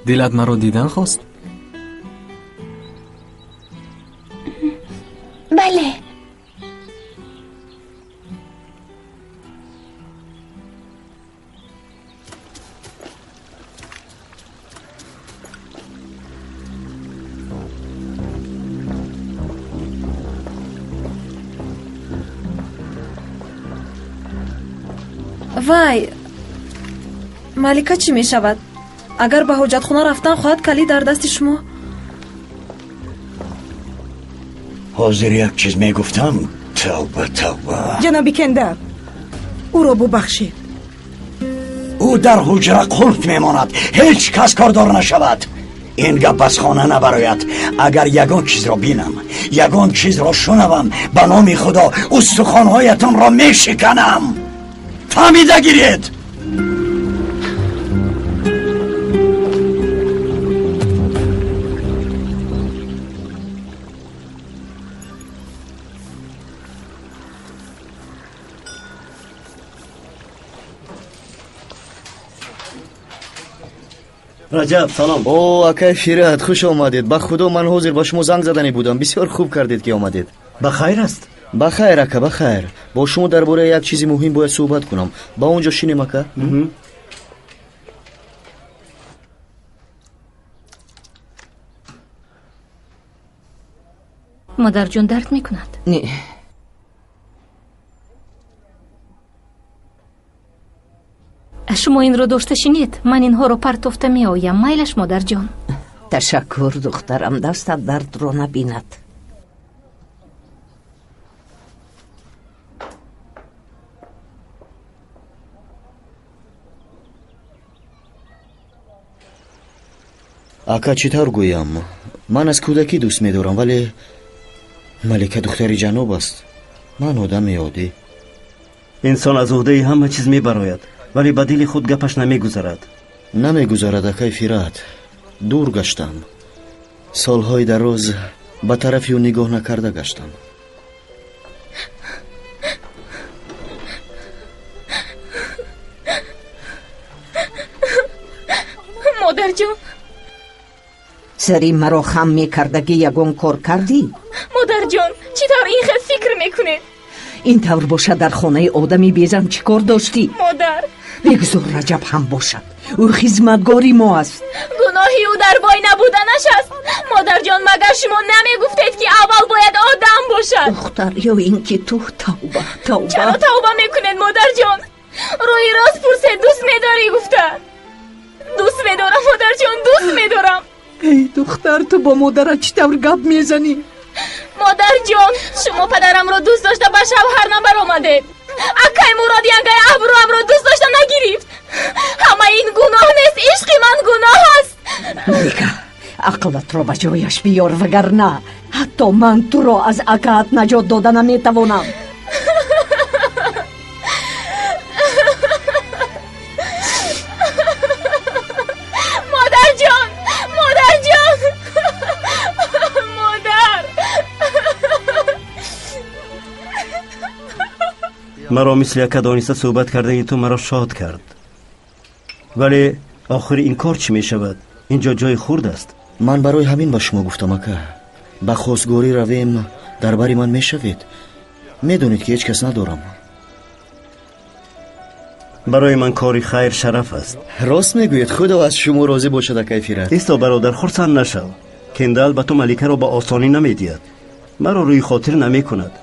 S16: Дилат маро дидан хост?
S14: Бале.
S3: Вай, Малика чӣ мешавад? Агар ба ҳоҷатхона рафтан хоҳад, калид дар дасти шумо.
S7: Ҳозир як чиз мегуфтам. Тавба, тавба.
S4: Ҷаноби Кендал, ӯро бубахшед.
S7: Ӯ дар ҳуҷра қулф мемонад. Ҳеҷ кас кордор нашавад. Ин гап аз хона набарояд. Агар ягон чизро бинам, ягон чизро шунавам, ба номи Худо устухонҳоятонро мешиканам. Фаҳмида гиред.
S18: Раҷаб, салом.
S8: О, акай Фират, хуш омадед. Ба худо, ман ҳозир ба шумо занг заданӣ будам. Бисёр хуб кардед, ки омадед.
S18: Ба хайр аст?
S8: Ба хайр, ака, ба хайр. Бо шумо дар бораи як чизи муҳим бояд суҳбат кунам. Ба он ҷо шинем, ака.
S11: Модарҷон, дард мекунад?
S13: Не.
S11: Шумо инро дошта шинед, ман инҳоро партофта меоям. Майлаш, модарҷон.
S13: Ташаккур, духтарам, дастат дардро набинад.
S8: Ака, чӣ тавр гӯям, ман аз кӯдакӣ дӯст медорам, вале Малика духтари ҷаноб аст, ман одами оддӣ.
S18: Инсон аз уҳдаи ҳама чиз мебарояд, вале ба дили худ гапаш намегузарад.
S8: Намегузарад, акай Фират. Дур гаштам, солҳои дароз ба тарафи ӯ нигоҳ накарда гаштам.
S9: Модарҷон,
S13: сари маро хам мекардагӣ ягон кор кардӣ?
S9: Модарҷон, чӣ тавр ин хел фикр мекунед?
S13: Ин тавр бошад, дар хонаи одами безан чӣ кор доштӣ?
S9: Модар,
S13: бигзор Раҷаб ҳам бошад, ӯ хизматгори мо аст.
S9: Гуноҳи ӯ дар бой набуданаш аст. Модарҷон, магар шумо намегуфтед, ки аввал бояд одам бошад?
S13: Духтар, ё ин ки ту тавба, тавба.
S9: Чаро тавба мекунед, модарҷон? Рӯи рост пурсед, дӯст медорӣ гуфта. Дӯст медорам, модарҷон, дӯст медорам.
S13: Эй духтар, ту бо модарат чӣ тавр гап мезанӣ?
S9: Модарҷон, шумо падарамро дӯст дошта ба шавҳар набаромадед. Акай Мурод янгаи абрӯамро дӯст дошта нагирифт. Ҳама ин гуноҳ нест, ишқи ман гуноҳ аст.
S13: Малика, ақлатро ба ҷояш биёр, вагарна ҳатто ман туро аз акаат наҷот дода наметавонам.
S9: Модарҷон, модарҷон, модар.
S18: Маро мисли ака дониста суҳбат кардани ту маро шод кард, вале охири ин кор чӣ мешавад? Ин ҷо ҷои хурд аст.
S8: Ман барои ҳамин ба шумо гуфтам, ака, ба хостгорӣ равем, дар бари ман мешавед. Медонед, ки ҳеҷ кас надорам.
S18: Барои ман кори хайр шараф аст.
S8: Рост мегӯед, худо аз шумо розӣ бошад, акай Фират.
S18: Исто, бародар, хурсанд нашав. Кендал ба ту Маликаро ба осонӣ намедиҳад, маро рӯи хотир намекунад.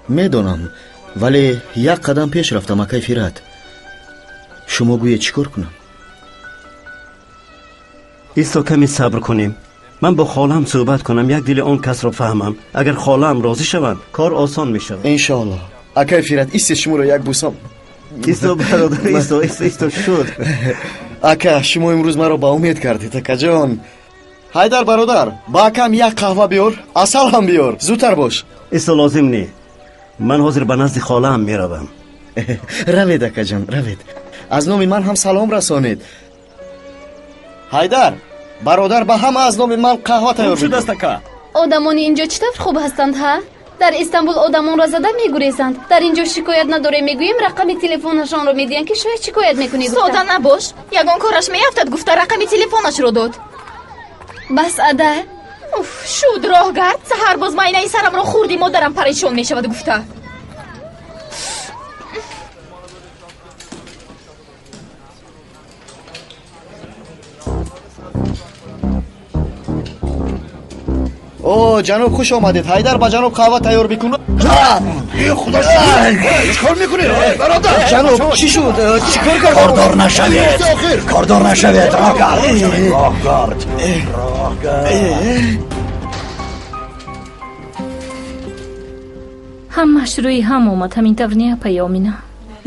S8: Медонам, вале як қадам пеш рафтам, акай Фират. Шумо гӯед, чӣ кор кунам?
S18: Исто, каме сабр кунем. Ман бо холаам суҳбат кунам, як дили он касро фаҳмам. Агар холаам розӣ шаванд, кор осон мешавад.
S8: Иншоаллоҳ. Акай Фират, истед, шуморо як бусам.
S18: Исто, бародар, исто, исто, исто, шуд.
S8: Ака, шумо имрӯз маро ба умед кардед, акаҷон. Ҳайдар бародар, ба акам як қаҳва биёр, асал ҳам биёр, зудтар бош.
S18: Исто, лозим не. Ман ҳозир ба назди холаам меравам.
S8: Равед, акаҷон, равед. Аз номи ман ҳам салом расонед. Ҳайдар бародар, ба ҳама аз номи ман қаҳва тайёр
S5: шудааст, ака.
S14: Одамони инҷо чӣ тавр хуб ҳастанд, ҳа? Дар Истанбул одамонро зада мегурезанд. Дар инҷо шикоят надорем, мегӯем, рақами телефонашонро медиҳанд, ки шояд шикоят мекунӣ.
S9: Сода набош, ягон кораш меафтад гуфта рақами телефонашро дод.
S14: Бас, ада.
S9: Уф, шуд, роҳгард. Саҳар боз майнаи сарамро хурди, модарам парешон мешавад гуфта.
S8: О, ҷаноб, хуш омадед. Ҳайдар ба ҷаноб қаҳва тайёр бикун.
S7: Худо, чӣ кор мекунӣ, бародар?
S8: Ҷаноб, чӣ шуд? Чӣ кор кард?
S7: Кордор нашавед, кордор нашавед. Роҳгард, роҳгард, роҳгард.
S11: Ҳамааш рӯи ҳам омад, ҳамин тавр не, апаи Омина?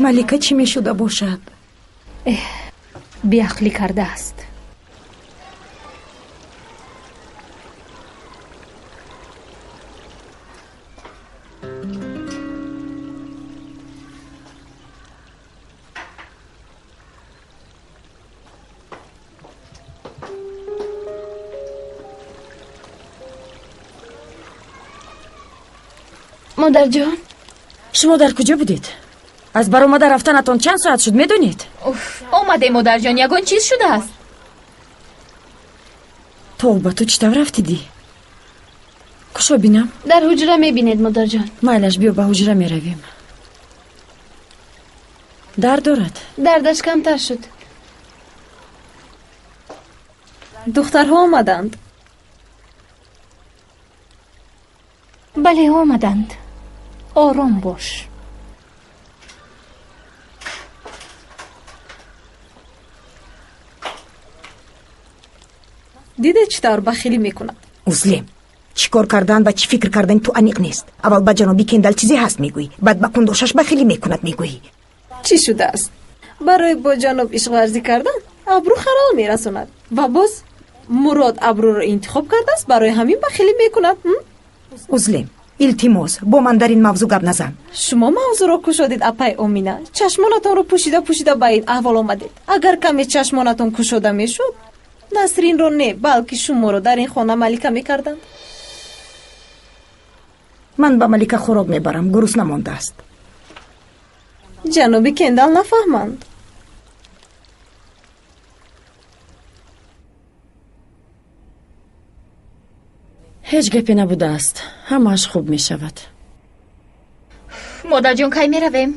S4: Малика чӣ мешуда бошад?
S11: Эҳ, беақлӣ кардааст.
S14: Модарҷон,
S6: шумо дар куҷо будед? Аз баромада рафтанатон чанд соат шуд, медонед?
S9: Омадем, модарҷон, ягон чиз шудааст?
S6: Тавба, ту чӣ тавр рафтидӣ? Кушо бинам?
S14: Дар ҳуҷра мебинед, модарҷон.
S6: Майлаш, биё ба ҳуҷра меравем. Дард дорад?
S14: Дардаш камтар шуд.
S3: Духтарҳо омаданд.
S11: Бале, омаданд. Ором бош.
S3: Диде чӣ тавр бахилӣ мекунад?
S4: Узлем, чӣ кор кардан ва чӣ фикр кардани ту аниқ нест. Аввал ба ҷаноби Кендал чизе ҳаст мегӯӣ, баъд ба кундошаш бахилӣ мекунад мегӯӣ.
S3: Чӣ шудааст? Барои бо ҷаноб ишқварзӣ кардан абрӯ халал мерасонад ва боз Мурод абрӯро интихоб кардааст, барои ҳамин бахилӣ мекунад.
S4: Узлем, илтимос, бо ман дар ин мавзӯъ гап назан.
S3: Шумо мавзӯъро кушодед, апай Омина. Чашмонатонро пӯшида пӯшида ба ин аҳвол омадед. Агар каме чашмонатон кушода мешуд, Насринро не, балки шуморо дар ин хона малика мекарданд.
S4: Ман ба малика хӯрок мебарам, гурусна мондааст.
S3: Ҷаноби Кендал нафаҳманд.
S6: Ҳеҷ гапе набудааст, ҳамааш хуб мешавад.
S9: Модарҷон, кай меравем?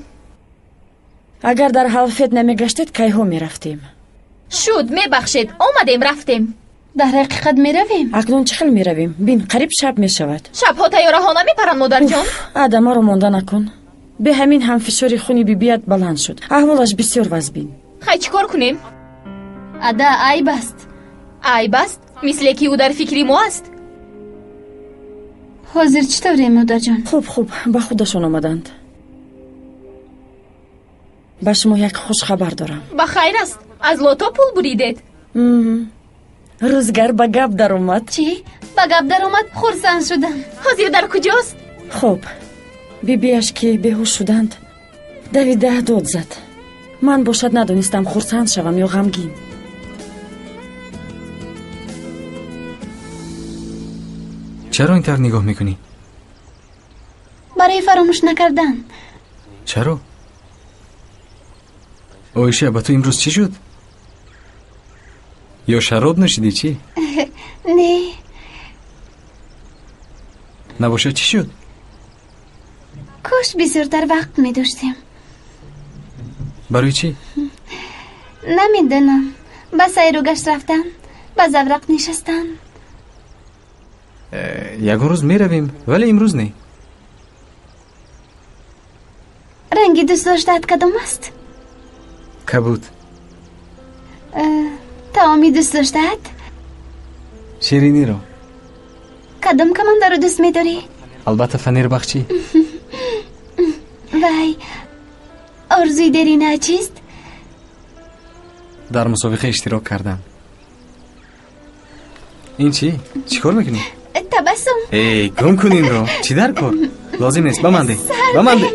S6: Агар дар ҳалфет намегаштед, кайҳо мерафтем?
S9: Шуд, мебахшед, омадем, рафтем.
S14: Дар ҳақиқат меравем?
S6: Акнун чӣ хел меравем? Бин, қариб шаб мешавад.
S9: Шабҳо тайёраҳо намепаранд, модарҷон.
S6: Ада, маро монда накун. Бе ҳамин ҳам фишори хуни бибият баланд шуд. Аҳволаш бисёр вазбин.
S9: Хай, чӣ кор кунем?
S14: Ада, айб аст.
S9: Айб аст? Мисле ки ӯ дар фикри мо аст.
S14: Ҳозир чӣ таврем, модарҷон?
S6: Хуб, хуб, ба худашон омаданд. Ба шумо як хушхабар дорам.
S9: Ба хайр аст? Аз лото пул буридед?
S6: Рӯзгар ба гап даромад.
S14: Чӣ? Ба гап даромад? Хурсанд шудам.
S9: Ҳозир дар куҷост?
S6: Хуб, бибиаш ки беҳуш шуданд, давида дод зад. Ман бошад надонистам хурсанд шавам ё ғамгин.
S16: Чаро ин тавр нигоҳ мекунӣ?
S14: Барои фаромӯш накардан.
S16: Чаро? Оиша, ба ту имрӯз чӣ шуд? Ё шароб нӯшидӣ, чӣ?
S14: Не.
S16: Набошад, чӣ шуд?
S14: Кош бисёртар вақт медоштем.
S16: Барои чӣ?
S14: Намедонам. Ба сайру гашт рафтан, ба заврақ нишастан.
S16: Ягон рӯз меравем, вале имрӯз не.
S14: Ранги дӯст доштаат кадом аст?
S16: Кабуд.
S14: Таоми дӯст доштаат?
S16: Шириниро.
S14: Кадом командаро дӯст медорӣ?
S16: Албатта, Фанербахчӣ.
S14: Вай, орзуи дерина чист?
S16: Дар мусобиқа иштирок кардан. Ин чӣ? Чӣ кор мекунӣ?
S14: Табассум.
S16: Эй, гум кун инро. Чӣ дар кор? Лозим нест. Ба ман деҳ. Ба ман деҳ.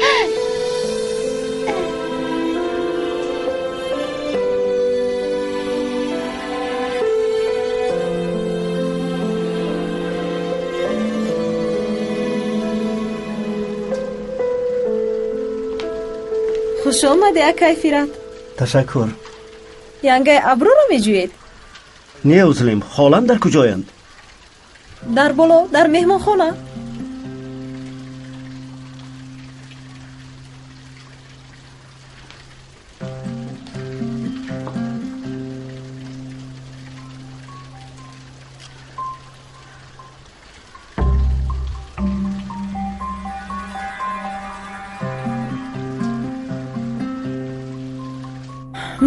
S3: Хуш омадӣ, акай Фират.
S18: Ташаккур.
S3: Янгаи абрӯро меҷӯед?
S18: Не, Узлим, холам дар куҷоянд?
S3: Дар боло, дар меҳмонхона.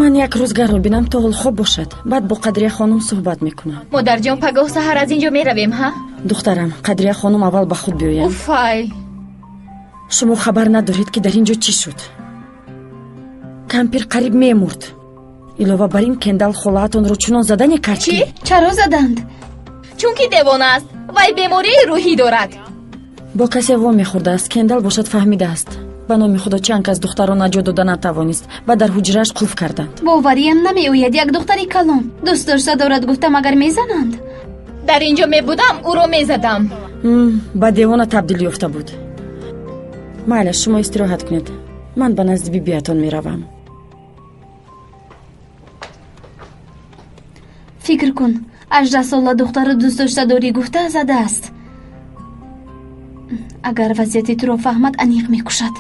S6: Ман як рӯзгарро бинам то ҳол хоб бошад, баъд бо Қадрия хонум суҳбат мекунам.
S9: Модарҷон, пагоҳ саҳар аз ин ҷо меравем, ҳа?
S6: Духтарам, Қадрия хонум аввал ба худ биёяд.
S9: Уфай!
S6: Шумо хабар надоред, ки дар ин ҷо чӣ шуд. Кампир қариб мемурд. Илова бар ин, Кендал холаатонро чунон задане кард,
S9: чӣ?
S14: Чаро заданд?
S9: Чунки девона аст. Вай бемории рӯҳӣ дорад.
S6: Бо касе во мехӯрдааст. Кендал бошад фаҳмидааст. Ба номи худо чанд кас духтарро наҷот дода натавонист ва дар ҳуҷрааш қулф карданд.
S14: Бовариям намеояд, як духтари калон дӯст дошта дорад, гуфта магар мезананд?
S9: Дар ин ҷо мебудам, ӯро мезадам.
S6: Ба девона табдил ёфта буд. Майла, шумо истироҳат кунед, ман ба назди бибиятон меравам.
S14: Фикр кун, 18 сола духтарро дӯст дошта дорӣ гуфта задааст. Агар вазъияти туро фаҳмад, аниқ мекушад.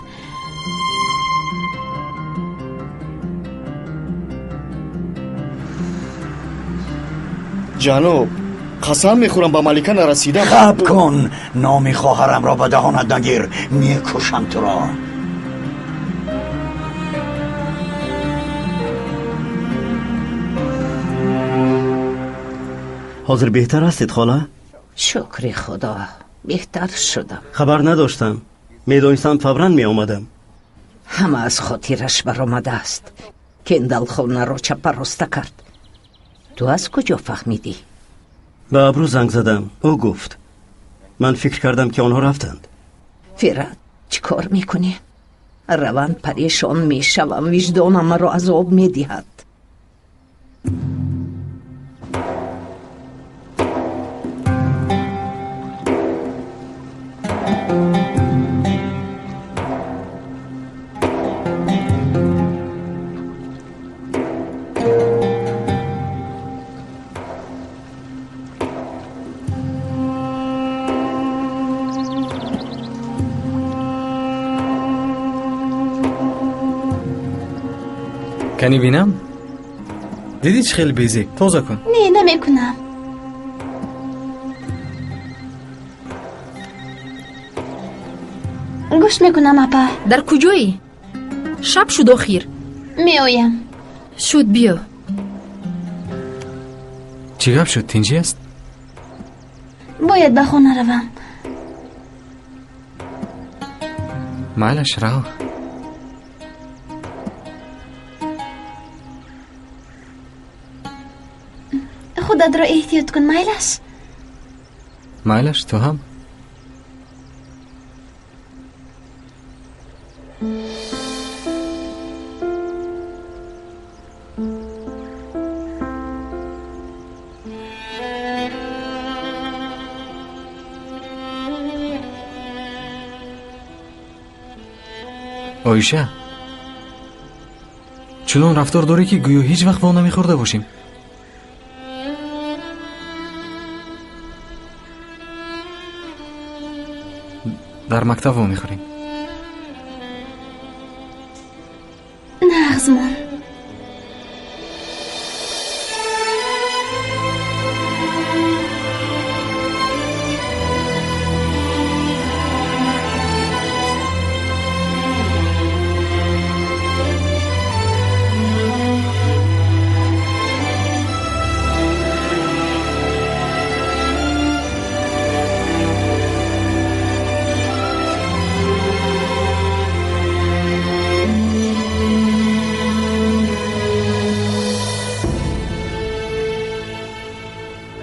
S8: Ҷаноб, қасам мехӯрам, ба Малика нарасидам.
S7: Хаб кун, номи хоҳарамро ба даҳонат нагир, мекушам туро.
S18: Ҳозир беҳтар ҳастед, хола?
S13: Шукри Худо, беҳтар шудам.
S18: Хабар надоштам. Медонистам, фавран меомадам.
S13: Ҳама аз хотираш баромадааст. Кендал хонаро чаппароста кард. Ту аз куҷо фаҳмидӣ?
S18: Ба Абрӯ занг задам, ӯ гуфт. Ман фикр кардам, ки онҳо рафтанд.
S13: Фират, чӣ кор мекунӣ? Раванд, парешон мешавам, виҷдонам маро азоб медиҳад.
S16: Кани бинам, дидӣ, чӣ хеле безеб? Тоза кун.
S14: Не, намекунам. Гӯш мекунам, апа.
S15: Дар куҷоӣ? Шаб шуд охир.
S14: Меоям.
S15: Шуд, биё.
S16: Чӣ гап шуд, тинҷӣ аст?
S14: Бояд ба хона равам.
S16: Майлаш, рав.
S14: Худатро эҳтиёт кун, майлаш?
S16: Майлаш, ту ҳам. Оиша, чунон рафтор дорӣ, ки гӯё ҳеҷ вақт во намехӯрда бошем. Дар мактаб во мехӯрем.
S14: Нағзмон.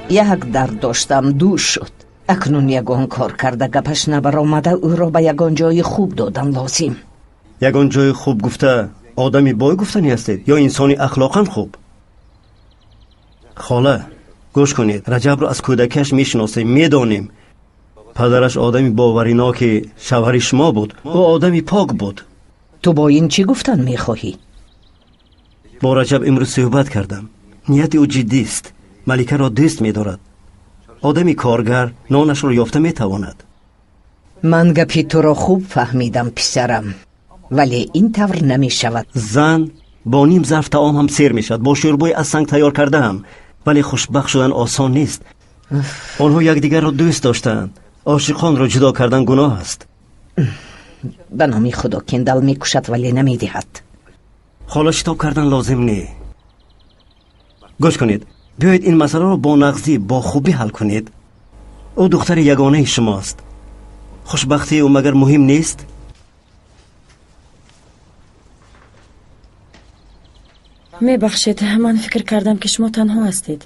S13: Як дард доштам, ду шуд. Акнун ягон кор карда, гапаш набаромада, ӯро ба ягон ҷои хуб додан лозим.
S18: Ягон ҷои хуб гуфта, одами бой гуфтанӣ ҳастед ё инсони ахлоқан хуб? Хола, гӯш кунед, Раҷабро аз кӯдакиаш мешиносем, медонем. Падараш одами бовариноки шавҳари шумо буд, ӯ одами пок буд.
S13: Ту бо ин чӣ гуфтан мехоҳӣ?
S18: Бо Раҷаб имрӯз суҳбат кардам. Нияти ӯ ҷиддист, Маликаро дӯст медорад. Одами коргар нонашро ёфта метавонад.
S13: Ман гапи туро хуб фаҳмидам, писарам, вале ин тавр намешавад.
S18: Зан бо ним зарф таом ҳам сер мешавад, бо шӯрбои аз санг тайёр кардаам, вале хушбахт шудан осон нест. Онҳо якдигарро дӯст доштаанд. Ошиқонро ҷудо кардан гуноҳ аст.
S13: Ба номи Худо, Кендал мекушад, вале намедиҳад.
S18: Хола, шитоб кардан лозим не. Гӯш кунед, биёед ин масъаларо бо нағзӣ, бо хубӣ ҳал кунед. Ӯ духтари ягонаи шумост. Хушбахтии ӯ магар муҳим нест?
S6: Мебахшед, ман фикр кардам, ки шумо танҳо ҳастед.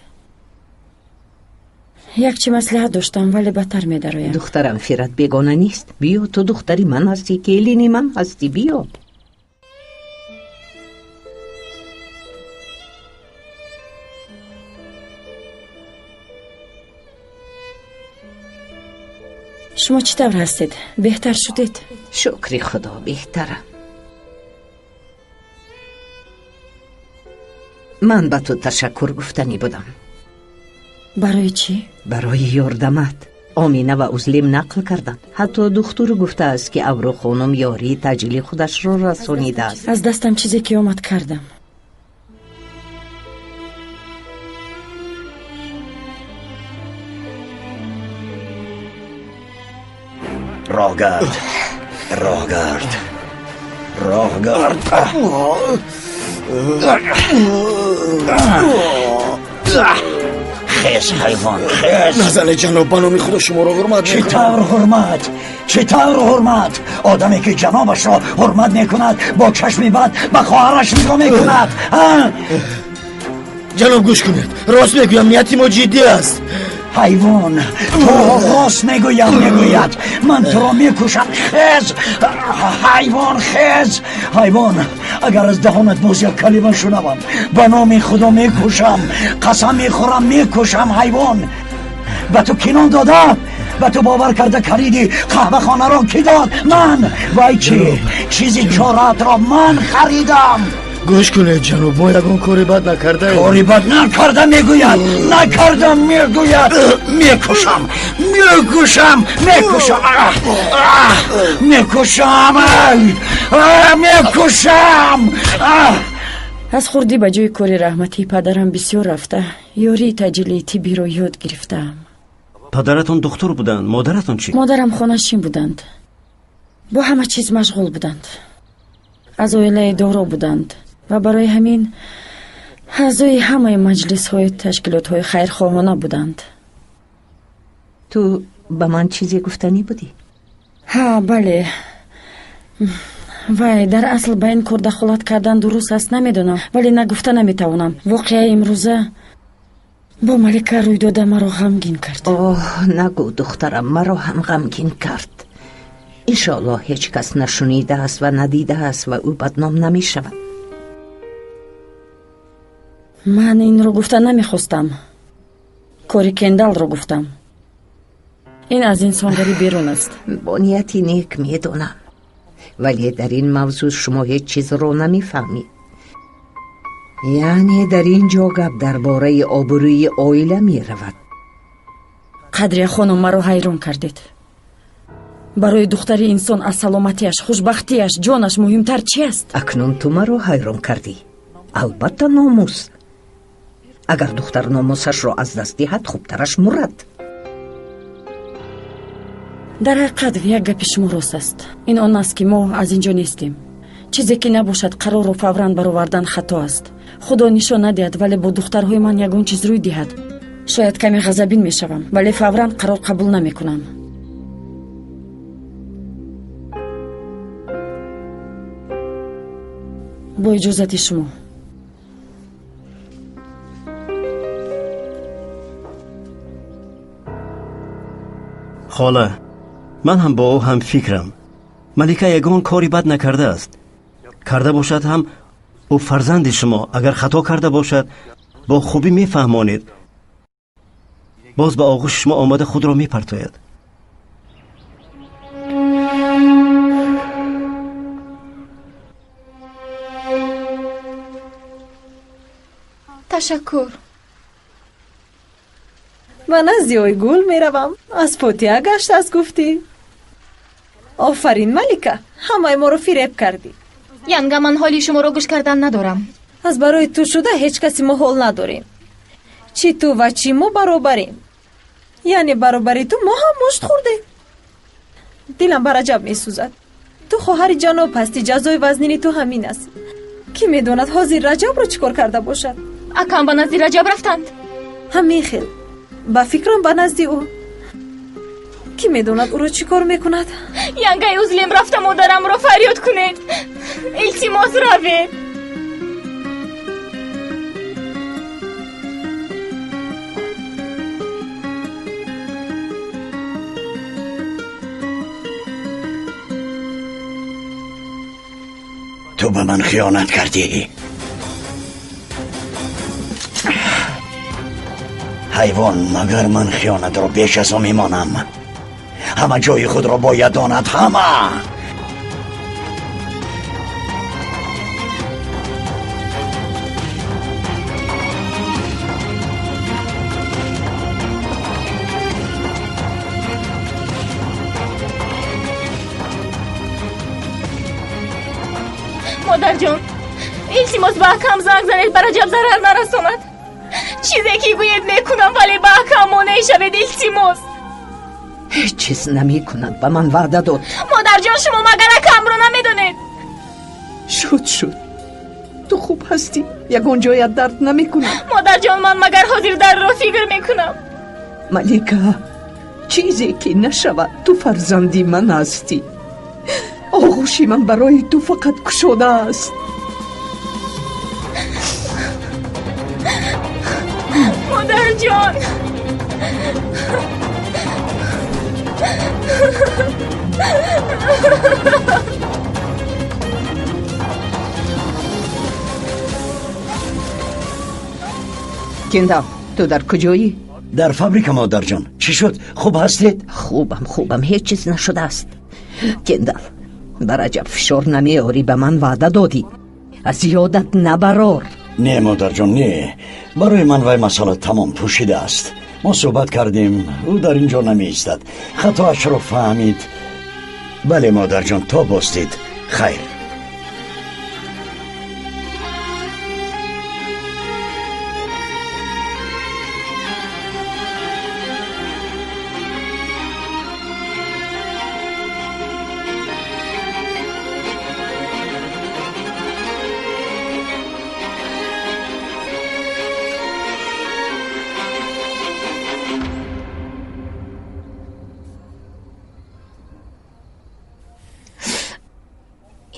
S6: Як чи маслиҳат доштам, вале бадтар медароям.
S13: Духтарам Фират бегона нест. Биё, ту духтари ман ҳастӣ, келини ман ҳастӣ, биё.
S6: Шумо чӣ тавр ҳастед, беҳтар шудед?
S13: Шукри Худо, беҳтарам. Ман ба ту ташаккур гуфтанӣ будам.
S6: Барои чӣ?
S13: Барои ёрдамат. Омина ва Узлим нақл карданд. Ҳатто духтур гуфтааст, ки Абрухонум ёрии таъҷили худашро расонидааст.
S6: Аз дастам чизе ки омад кардам.
S7: Роҳгард, роҳгард, роҳгард. Хез, ҳайвон, хез.
S8: Назане ҷаноб, ба номи Худо шуморо ҳурмат
S7: Чӣ тавр ҳурмат? Чӣ тавр ҳурмат? Одаме ки ҷанобашро ҳурмат мекунад, бо чашми бад ба хоҳараш нигоҳ мекунад.
S8: Ҷаноб, гӯш кунед, рост мегӯям, нияти мо ҷиддӣ аст.
S7: Ҳайвон, туро рост мегӯям, мегӯяд. Ман туро мекушам. Хез, ҳайвон, хез. Ҳайвон, агар аз даҳонат боз як калима шунавам, ба номи Худо мекушам. Қасам мехӯрам, мекушам. Ҳайвон, ба ту кинон дода, ба ту бовар карда калиди қаҳвахонаро кӣ дод? Ман. Вай чӣ? Чизи чораатро ман харидам.
S8: Гӯш кунед ҷаноб, мо ягон кори бад накардаем.
S7: Кори бад накарда мегӯяд, накарда мегӯяд. Мекушам, мекушам, мекушам, мекушам, мекушам.
S6: Аз хурдӣ ба ҷои кори раҳматии падарам бисёр рафта, ёрии таъҷилии тиббиро ёд гирифтаам.
S18: Падаратон духтур буданд, модаратон чӣ?
S6: Модарам хонашин буданд, бо ҳама чиз машғул буданд, аз оилаи доро буданд ва барои ҳамин аъзои ҳамаи маҷлисҳои ташкилотҳои хайрхоҳона буданд.
S13: Ту ба ман чизе гуфтанӣ будӣ?
S6: Ҳа, бале. Вай, дар асл ба ин кор дахолат кардан дуруст аст, намедонам, вале нагуфта наметавонам. Воқеаи имрӯза бо Малика рӯй дода маро ғамгин кард.
S13: Оҳ, нагӯ духтарам, маро ҳам ғамгин кард. Иншоаллоҳ ҳеҷ кас нашунидааст ва надидааст ва ӯ бадном намешавад.
S6: Ман инро гуфта намехостам. Кори Кендалро гуфтам. Ин аз инсонгарӣ берун аст.
S13: Бо нияти нек медонам, вале дар ин мавзӯъ шумо ҳеҷ чизро намефаҳмед. Яъне дар ин ҷо гап дар бораи обрӯи оила меравад.
S6: Қадрия хонум, маро ҳайрон кардед. Барои духтари инсон аз саломатиаш, хушбахтиаш, ҷонаш муҳимтар чи аст?
S13: Акнун ту маро ҳайрон кардӣ. Албатта номус. Агар духтар номусашро аз даст диҳад, хубтараш мурад.
S6: Дар ҳақиқат як гапи шумо рост аст. Ин он аст, ки мо аз ин ҷо нестем. Чизе ки набошад, қарорро фавран баровардан хато аст. Худо нишон надиҳад, вале бо духтарҳои ман ягон чиз рӯй диҳад, шояд каме ғазабин мешавам, вале фавран қарор қабул намекунам. Бо иҷозати шумо.
S18: Хола, ман ҳам бо ӯ ҳамфикрам. Малика ягон кори бад накардааст. Карда бошад ҳам ӯ фарзанди шумо. Агар хато карда бошад, бо хубӣ мефаҳмонед. Боз ба оғӯши шумо омада худро мепартояд.
S9: Ташаккур.
S3: Ба назди Ойгул меравам. Аз фотиҳа гаштааст гуфтӣ. Офарин, Малика, ҳамаи моро фиреб кардӣ.
S9: Янга, ман ҳоли шуморо гӯш кардан надорам.
S3: Аз барои ту шуда ҳеҷ каси мо ҳол надорем. Чӣ ту ва чӣ мо баробарем. Яъне баробари ту мо ҳам мушт хӯрдем. Дилам ба Раҷаб месӯзад. Ту хоҳари ҷаноб ҳастӣ, ҷазои вазнини ту ҳамин аст. Кӣ медонад ҳозир Раҷабро чӣ кор карда бошад?
S9: Акам ба назди Раҷаб рафтанд.
S3: Ҳамин хел. Ба фикрам ба назди ӯ. Кӣ медонад ӯро чӣ кор мекунад?
S9: Янгаи Узлим рафта модарамро фарёд кунед. Илтимос, равед.
S7: Ту ба ман хиёнат кардӣ. Ҳайвон, магар ман хиёнатро беш аз ӯ мемонам? Ҳама ҷои худро бояд донад, ҳама.
S9: Модарҷон, илтимос ба акам занг занед, ба Раҷаб зарар нарасонад. Чизе ки гӯед мекунам, вале ба акам монеъ шавед, илтимос.
S13: Ҳеҷ чиз намекунад, ба ман ваъда дод.
S9: Модарҷон, шумо магар акамро намедонед?
S13: Шуд, шуд. Ту хуб ҳастӣ, ягон ҷоят дард намекунад.
S9: Модарҷон, ман магар ҳозир дардро фикр мекунам?
S13: Малика, чизе ки нашавад, ту фарзанди ман ҳастӣ. Оғӯши ман барои ту фақат кушода аст.
S9: Модарҷон,
S13: Кендал, ту дар куҷоӣ?
S7: Дар фабрика, модарҷон. Чӣ шуд? Хуб ҳастед?
S13: Хубам, хубам, ҳеҷ чиз нашудааст. Кендал, ба Раҷаб фишор намеорӣ, ба ман ваъда додӣ. Аз ёдат набарор.
S7: Не, модарҷон, не. Барои ман вай масъала тамом пӯшида аст. Мо суҳбат кардем, ӯ дар ин ҷо намеистад. Хатоашро фаҳмид. Бале, модарҷон, то боздид. Хайр.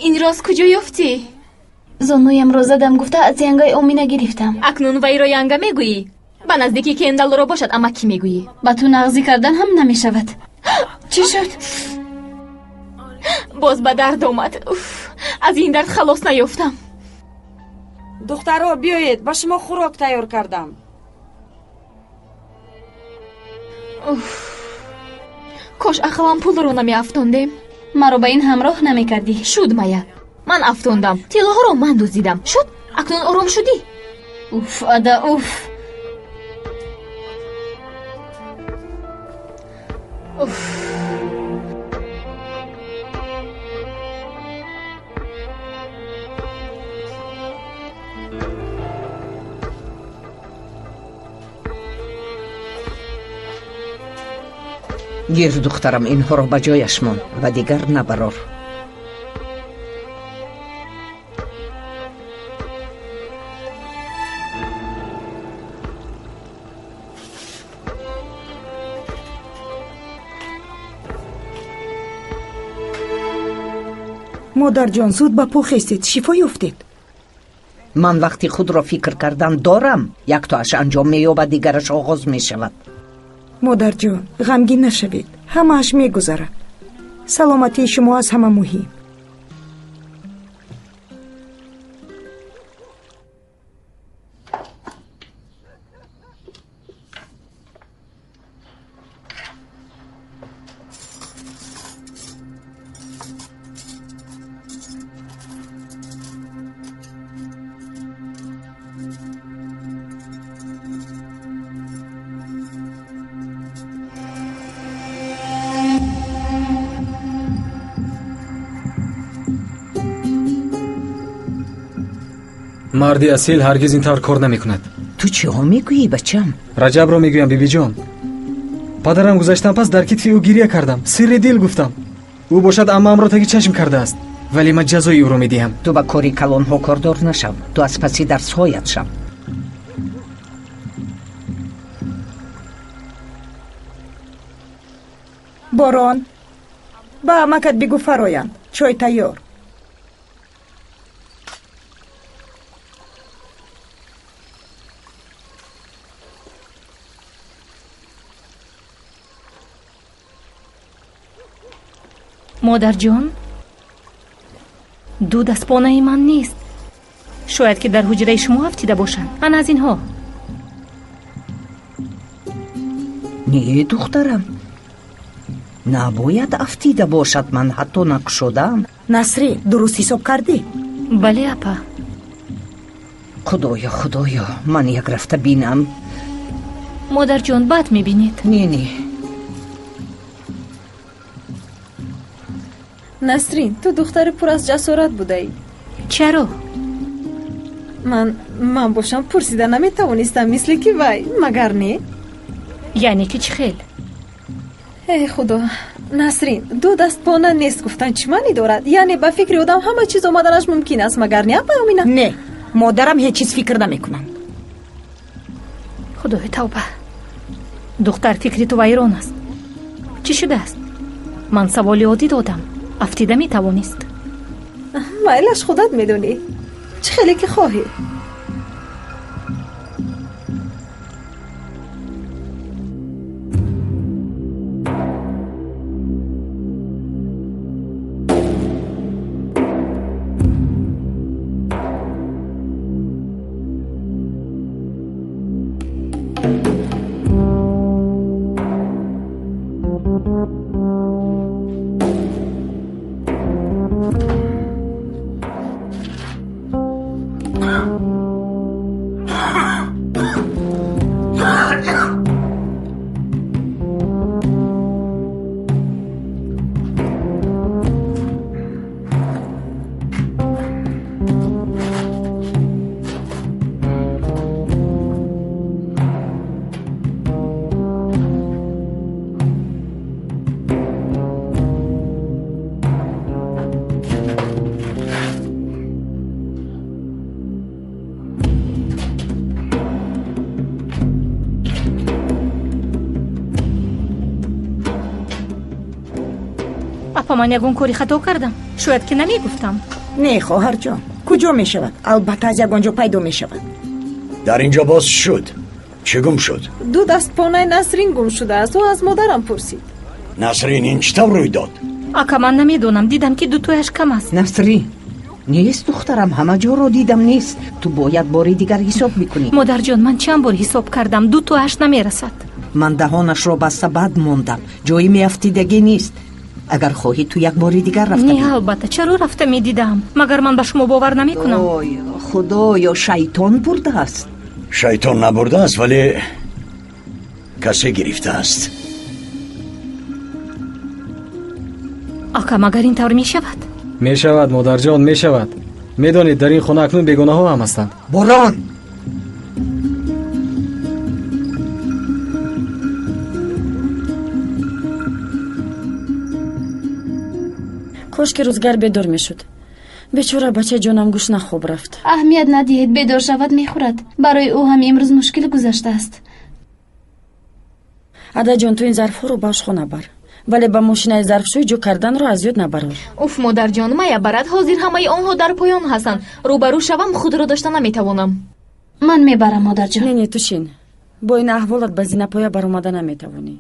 S9: Ин роз куҷо ёфтӣ?
S14: Зонуямро задам, гуфта аз янгаи Омина гирифтам.
S9: Акнун вайро янга мегӯӣ? Ба наздики Кендалро бошад, амакӣ мегӯӣ.
S14: Ба ту нағзӣ кардан ҳам намешавад. Чӣ шуд?
S9: Боз ба дард омад. Уф, аз ин дард халос наёфтам.
S19: Духтаро, биёед, ба шумо хӯрок тайёр кардам.
S9: Уф, кош ақаллан пулро намеафтондем.
S14: Маро ба ин ҳамроҳ намекардӣ.
S9: Шуд, Мая, ман афтондам, тиллоҳоро ман дуздидам. Шуд, акнун ором шудӣ?
S14: Уф, ада, уф.
S9: Уф.
S13: Гир, духтарам, инҳоро ба ҷояш мон ва дигар набарор.
S4: Модарҷон, зуд ба по хестед, шифо ёфтед.
S13: Ман вақти худро фикр кардан дорам. Яктоаш анҷом меёбад, дигараш оғоз мешавад.
S4: Модарҷон, ғамгин нашавед, ҳамааш мегузарад. Саломатии шумо аз ҳама муҳим.
S16: Марди асил ҳаргиз ин тавр кор намекунад.
S13: Ту чиҳо мегӯӣ, бачам?
S16: Раҷабро мегӯям, бибиҷон. Падарам гузаштан пас дар китфи ӯ гиря кардам, сирри дил гуфтам. Ӯ бошад аммаамро таги чашм кардааст, вале ман ҷазои ӯро медиҳам.
S13: Ту ба кори калонҳо кордор нашав, ту аз паси дарсҳоят шав.
S4: Борон, ба амакат бигӯ фароянд, чой тайёр.
S11: Модарҷон, ду дастпонаи ман нест. Шояд ки дар ҳуҷраи шумо афтида бошанд. Ана аз инҳо.
S13: Не, духтарам, набояд афтида бошад. Ман ҳатто накушодаам.
S4: Насрин, дуруст ҳисоб кардӣ?
S11: Бале, апа.
S13: Худоё, худоё, ман як рафта бинам.
S11: Модарҷон, бад мебинед.
S13: Не, не.
S3: Насрин, ту духтари пур аз ҷасорат будаӣ.
S11: Чаро?
S3: Ман бошам пурсида наметавонистам, мисли ки вай, магар не?
S11: Яъне ки чӣ хел?
S3: Эй худо, Насрин, ду дастпона нест гуфтан чӣ маънӣ дорад? Яъне ба фикри одам ҳама чиз омаданаш мумкин аст, магар не, апай Омина?
S4: Не, модарам ҳеҷ чиз фикр намекунанд.
S11: Худои тавба, духтар, фикри ту вайрон аст. Чӣ шудааст? Ман саволи оддӣ додам, афтида метавонист.
S3: Майлаш, худат медонӣ, чӣ хеле ки хоҳӣ.
S11: Апа, ман ягон кори хато кардам? Шояд ки намегуфтам.
S4: Не, хоҳарҷон, куҷо мешавад? Албатта аз ягон ҷо пайдо мешавад.
S7: Дар инҷо боз шуд. Чӣ гум шуд?
S3: Ду дастпонаи Насрин гум шудааст. Ӯ аз модарам пурсид.
S7: Насрин, ин чӣ тавр рӯй дод?
S11: Ака, ман намедонам. Дидам ки дутояш кам аст.
S13: Насрин, нест духтарам, ҳама ҷоро дидам, нест. Ту бояд бори дигар ҳисоб мекунӣ.
S11: Модарҷон, ман чанд бор ҳисоб кардам, дутояш намерасад.
S13: Ман даҳонашро баста бад мондам. Ҷои меафтидагӣ нест. Агар хоҳӣ, ту як бори дигар рафта.
S11: Не, албатта, чаро рафта медидам? Магар ман ба шумо бовар намекунам?
S13: Худоё, шайтон бурдааст.
S7: Шайтон набурдааст, вале касе гирифтааст.
S11: Ака, магар ин тавр мешавад?
S16: Мешавад, модарҷон, мешавад. Медонед, дар ин хона акнун бегонаҳо ҳам ҳастанд.
S7: Борон!
S6: Кош ки рӯзгар бедор мешуд. Бечора бача ҷонам гушна хоб рафт.
S14: Аҳамият надиҳед, бедор шавад мехӯрад. Барои ӯ ҳам имрӯз мушкил гузаштааст.
S6: Адаҷон, ту ин зарфҳоро ба ошхона бар, вале ба мошинаи зарфшӯй ҷо карданро аз ёд набарор.
S9: Уф, модарҷон, мая барад, ҳозир ҳамаи онҳо дар поён ҳастанд. Рӯбарӯ шавам, худро дошта наметавонам.
S14: Ман мебарам, модарҷон.
S6: Не, не, ту шин. Бо ин аҳволат ба зинапоя баромада наметавонӣ.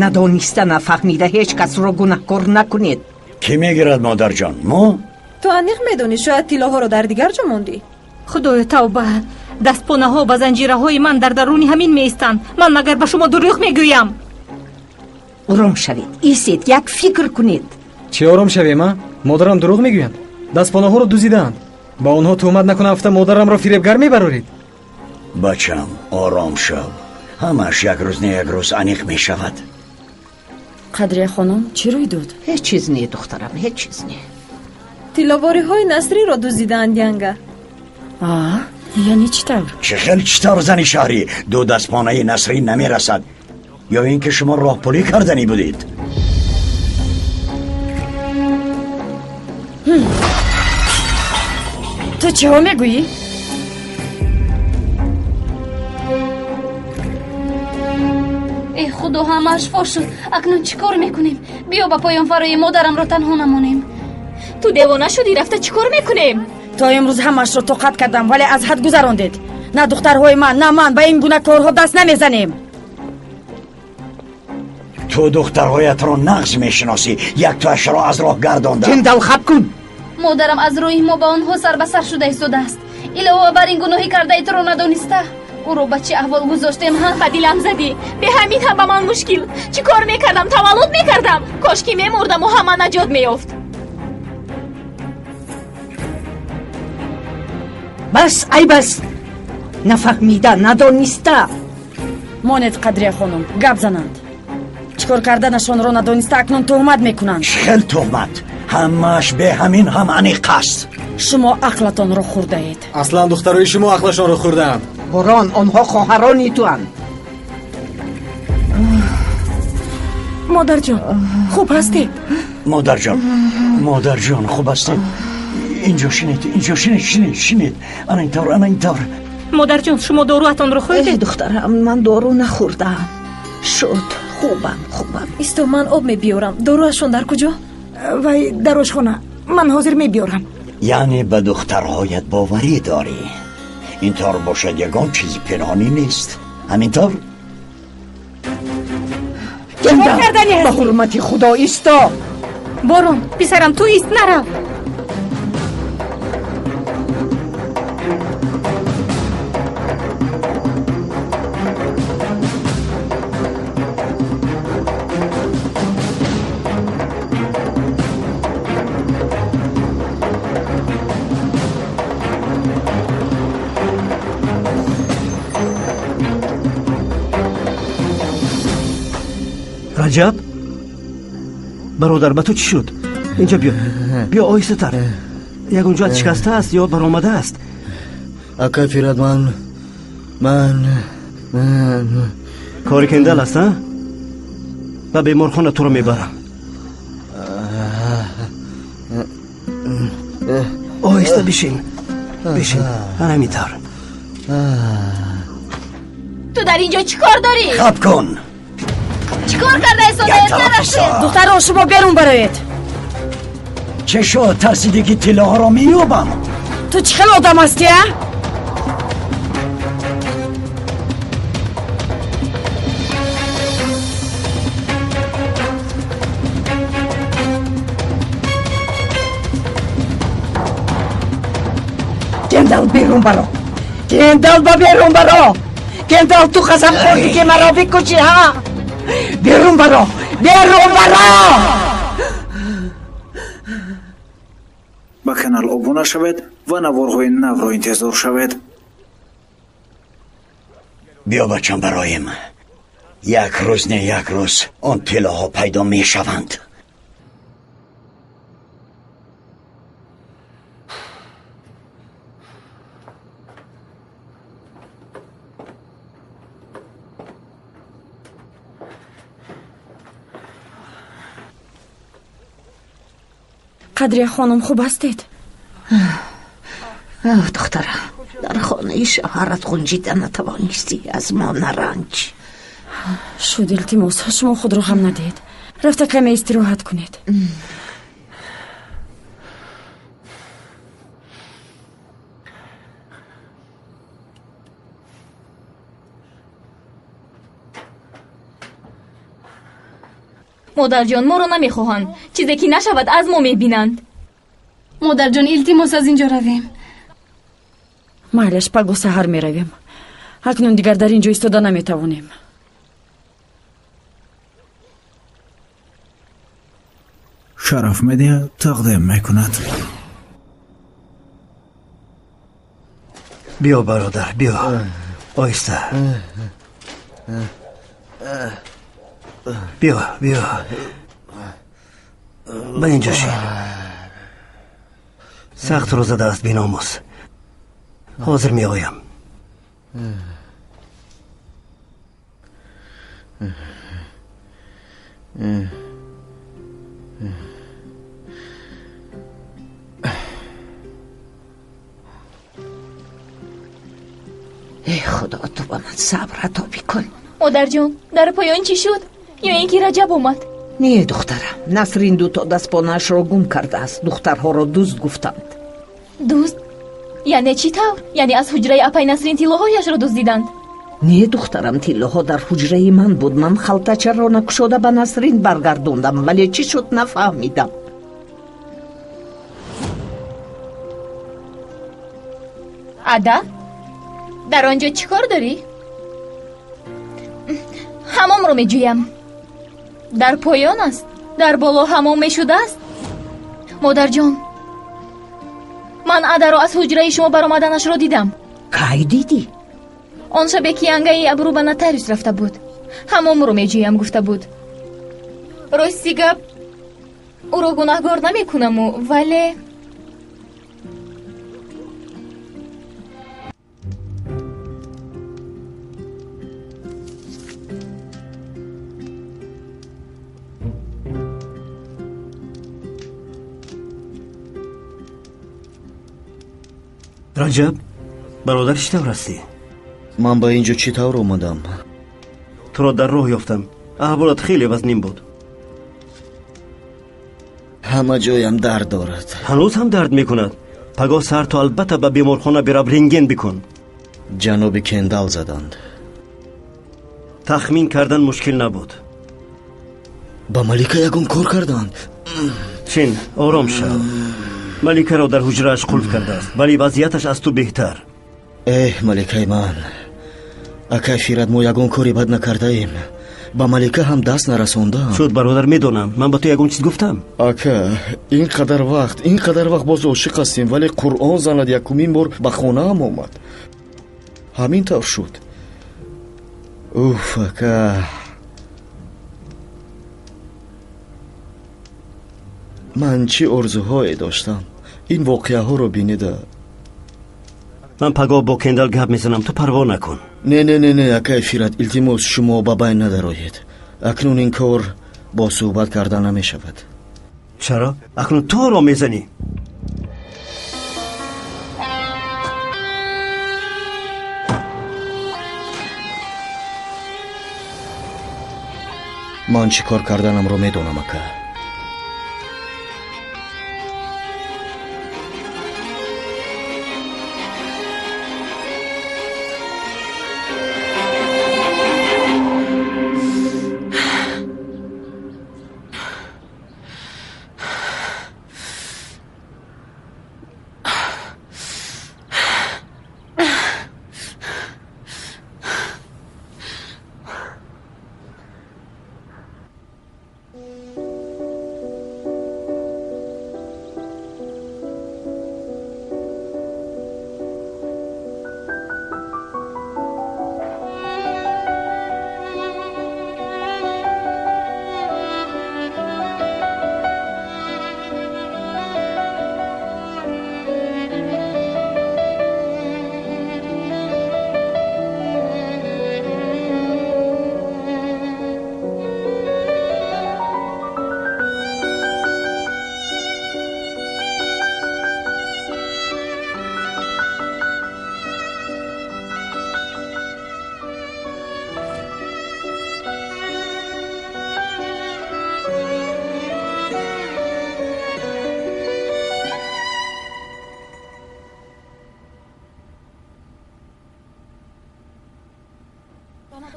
S13: Надониста, нафаҳмида ҳеҷ касро гунаҳкор накунед.
S7: Кӣ мегирад, модарҷон? Мо?
S3: Ту аниқ медонӣ, шояд тиллоҳоро дар дигар ҷо мондӣ.
S11: Худоё тавба, дастпонаҳо ва занҷираҳои ман дар даруни ҳамин меистанд. Ман магар ба шумо дурӯғ мегӯям?
S13: Ором шавед, исед, як фикр кунед.
S16: Чӣ ором шавем, а? Модарам дурӯғ мегӯянд. Дастпонаҳоро дузидаанд. Ба онҳо туҳмат накунам, афта модарамро фиребгар мебароред.
S7: Бачам, ором шав. Ҳамааш як рӯз не як рӯз аниқ мешавад.
S6: Қадрия хонум, чӣ рӯй дод?
S13: Ҳеҷ чиз не, духтарам, ҳеҷ чиз не.
S3: Тилловориҳои Насринро дуздидаанд, янга.
S6: А, яъне чӣ тавр?
S7: Чӣ хел чӣ тавр, зани шаҳрӣ? Ду дастпонаи Насрин намерасад. Ё ин ки шумо роҳпулӣ карданӣ будед?
S6: Ту чиҳо мегӯӣ?
S14: Эй худо, ҳамааш фош шуд. Акнун чӣ кор мекунем? Биё ба поён фарои модарамро танҳо намонем.
S9: Ту девона шудӣ, рафта чӣ кор мекунем?
S6: То имрӯз ҳамаашро тоқат кардам, вале аз ҳад гузарондед. На духтарҳои ман, на ман ба ин гуна корҳо даст намезанем.
S7: Ту духтарҳоятро нағз мешиносӣ, яктоашро аз роҳ гардонда.
S13: Кендал, хаб кун.
S14: Модарам аз рӯи мо ба онҳо сар ба сар шуда истодааст. Илова бар ин гуноҳи кардаи туро надониста, ӯро ба чӣ аҳвол гузоштем, ҳа?
S9: Ба дилам задӣ. Бе ҳамин ҳам ба ман мушкил. Чӣ кор мекардам? Таваллуд мекардам? Кош ки мемурдаму ҳама наҷот меёфт.
S13: Бас, ай бас. Нафаҳмида, надониста.
S6: Монед, Қадрия хонум, гап зананд. Чӣ кор карданашонро надониста акнун туҳмат мекунанд.
S7: Чӣ хел туҳмат? Ҳамааш бе ҳамин ҳам аниқ аст.
S6: Шумо ақлатонро хӯрдаед.
S16: Аслан духтарои шумо ақлашонро хӯрдаанд.
S13: Борон, онҳо хоҳарони туанд.
S4: Модарҷон, хуб ҳастед?
S7: Модарҷон, модарҷон, хуб ҳастед? Инҷо шинед, инҷо шинед, шинед, шинед. Ана ин тавр, ана ин тавр.
S11: Модарҷон, шумо доруатонро хӯрдед?
S13: Духтарам, ман дору нахӯрдаам. Шуд, хубам, хубам.
S3: Исто, ман об мебиёрам. Доруашон дар куҷо?
S4: Вай, дар ошхона. Ман ҳозир мебиёрам.
S7: Яъне ба духтарҳоят боварӣ дорӣ? Ин тавр бошад, ягон чизи пинҳонӣ нест. Ҳамин тавр?
S13: Ба ҳурмати Худо исто!
S11: Борон, писарам, ту ист, нарав.
S18: Раҷаб, бародар, ба ту чӣ шуд? Инҷа биё, биё оҳистатар. Ягон ҷоят шикаста аст ё баромадааст?
S8: Ака Фират, ман ман ман
S18: кори кендал аст, а? Ба беморхона туро мебарам. Оҳиста бишин, бишин, ҳамин тавр.
S9: Ту дар ин ҷо чӣ кор дорӣ?
S7: Хаб кун.
S9: Чӣ кор кардаи содаед? Нарафтед.
S6: Духтаро, шумо берун бароед.
S7: Чӣ шуд? Тарсидӣ ки тиллоҳоро меёбам?
S6: Ту чӣ хел одам ҳастӣ, а?
S13: Кендал, берун баро! Кендал, ба берун баро! Кендал, ту қасам хӯрдӣ ки маро бикушӣ, ҳа? Берун баро! Берун баро!
S20: Ба канал обуна шавед ва наворҳои навро интизор шавед.
S7: Биё, бачам, бароем. Як рӯз не як рӯз он тиллоҳо пайдо мешаванд.
S6: Қадрия хонум, хуб ҳастед?
S13: Духтарам, дар хонаи шавҳарат ғунҷида натавонистӣ, аз мо наранҷ.
S6: Шуд, илтимос, шумо худро ғам надиҳед. Рафта каме истироҳат кунед.
S9: Модарҷон, моро намехоҳанд. Чизе ки нашавад, аз мо мебинанд.
S14: Модарҷон, илтимос, аз ин ҷо равем.
S6: Майлаш, паго саҳар меравем. Акнун дигар дар ин ҷо истода наметавонем.
S20: Шараф Медиа тақдим мекунад.
S18: Биё, бародар, биё, оҳиста биё, биё, ба инҷо шин. Сахт рӯ задааст биномус. Ҳозир меоям.
S13: Эй Худо, ту ба ман сабр ато бикун.
S9: Модарҷон, дар поён чӣ шуд? Ё ин ки Раҷаб омад?
S13: Не, духтарам, Насрин дуто дастпонаашро гум кардааст. Духтарҳоро дузд гуфтанд.
S9: Дузд? Яъне чӣ тавр? Яъне аз ҳуҷраи апай Насрин тиллоҳояшро дуздиданд?
S13: Не, духтарам, тиллоҳо дар ҳуҷраи ман буд. Ман халтачаро накушода ба Насрин баргардондам, вале чӣ шуд нафаҳмидам.
S9: Ада, дар он ҷо чӣ кор дорӣ? Ҳамомро меҷӯям. Дар поён аст, дар боло ҳамом мешудааст. Модарҷон, ман Адаро аз ҳуҷраи шумо баромаданашро дидам.
S13: Кай дидӣ?
S9: Он шабе ки янгаи Абру ба нотариус рафта буд. Ҳамомро меҷӯям гуфта буд. Рости гап, ӯро гунаҳгор намекунаму, вале
S18: Раҷаб, бародар, чӣ тавр ҳастӣ?
S8: Ман ба ин ҷо чӣ тавр омадам?
S18: Туро дар роҳ ёфтам. Аҳволат хеле вазнин буд.
S8: Ҳама ҷоям дард дорад.
S18: Ҳанӯз ҳам дард мекунад. Пагоҳ саҳар ту албатта ба беморхона бирав, рентген бикун.
S8: Ҷаноби Кендал заданд.
S18: Тахмин кардан мушкил набуд.
S8: Ба Малика ягон кор карданд?
S18: Чин, ором шав. Маликаро дар ҳуҷрааш қулф кардааст, вале вазъияташ аз ту беҳтар.
S8: Эҳ, Маликаи ман, акай Фират, мо ягон кори бад накардаем. Ба Малика ҳам даст нарасондам.
S18: Шуд, бародар, медонам. Ман ба ту ягон чиз гуфтам?
S8: Ака, ин қадар вақт, ин қадар вақт боз ошиқ ҳастем, вале Қуръон занад, якумин бор ба хонаам омад. Ҳамин тавр шуд. Уф, ака, ман чӣ орзуҳое доштам. Ин воқеаҳоро бинида.
S18: Ман пагоҳ бо Кендал гап мезанам, ту парво накун.
S8: Не, не, не, не, акай Фират, илтимос, шумо ба байн надароед. Акнун ин кор бо суҳбат карда намешавад.
S18: Чаро? Акнун ту оро мезанӣ.
S8: Ман чӣ кор карданамро медонам, ака.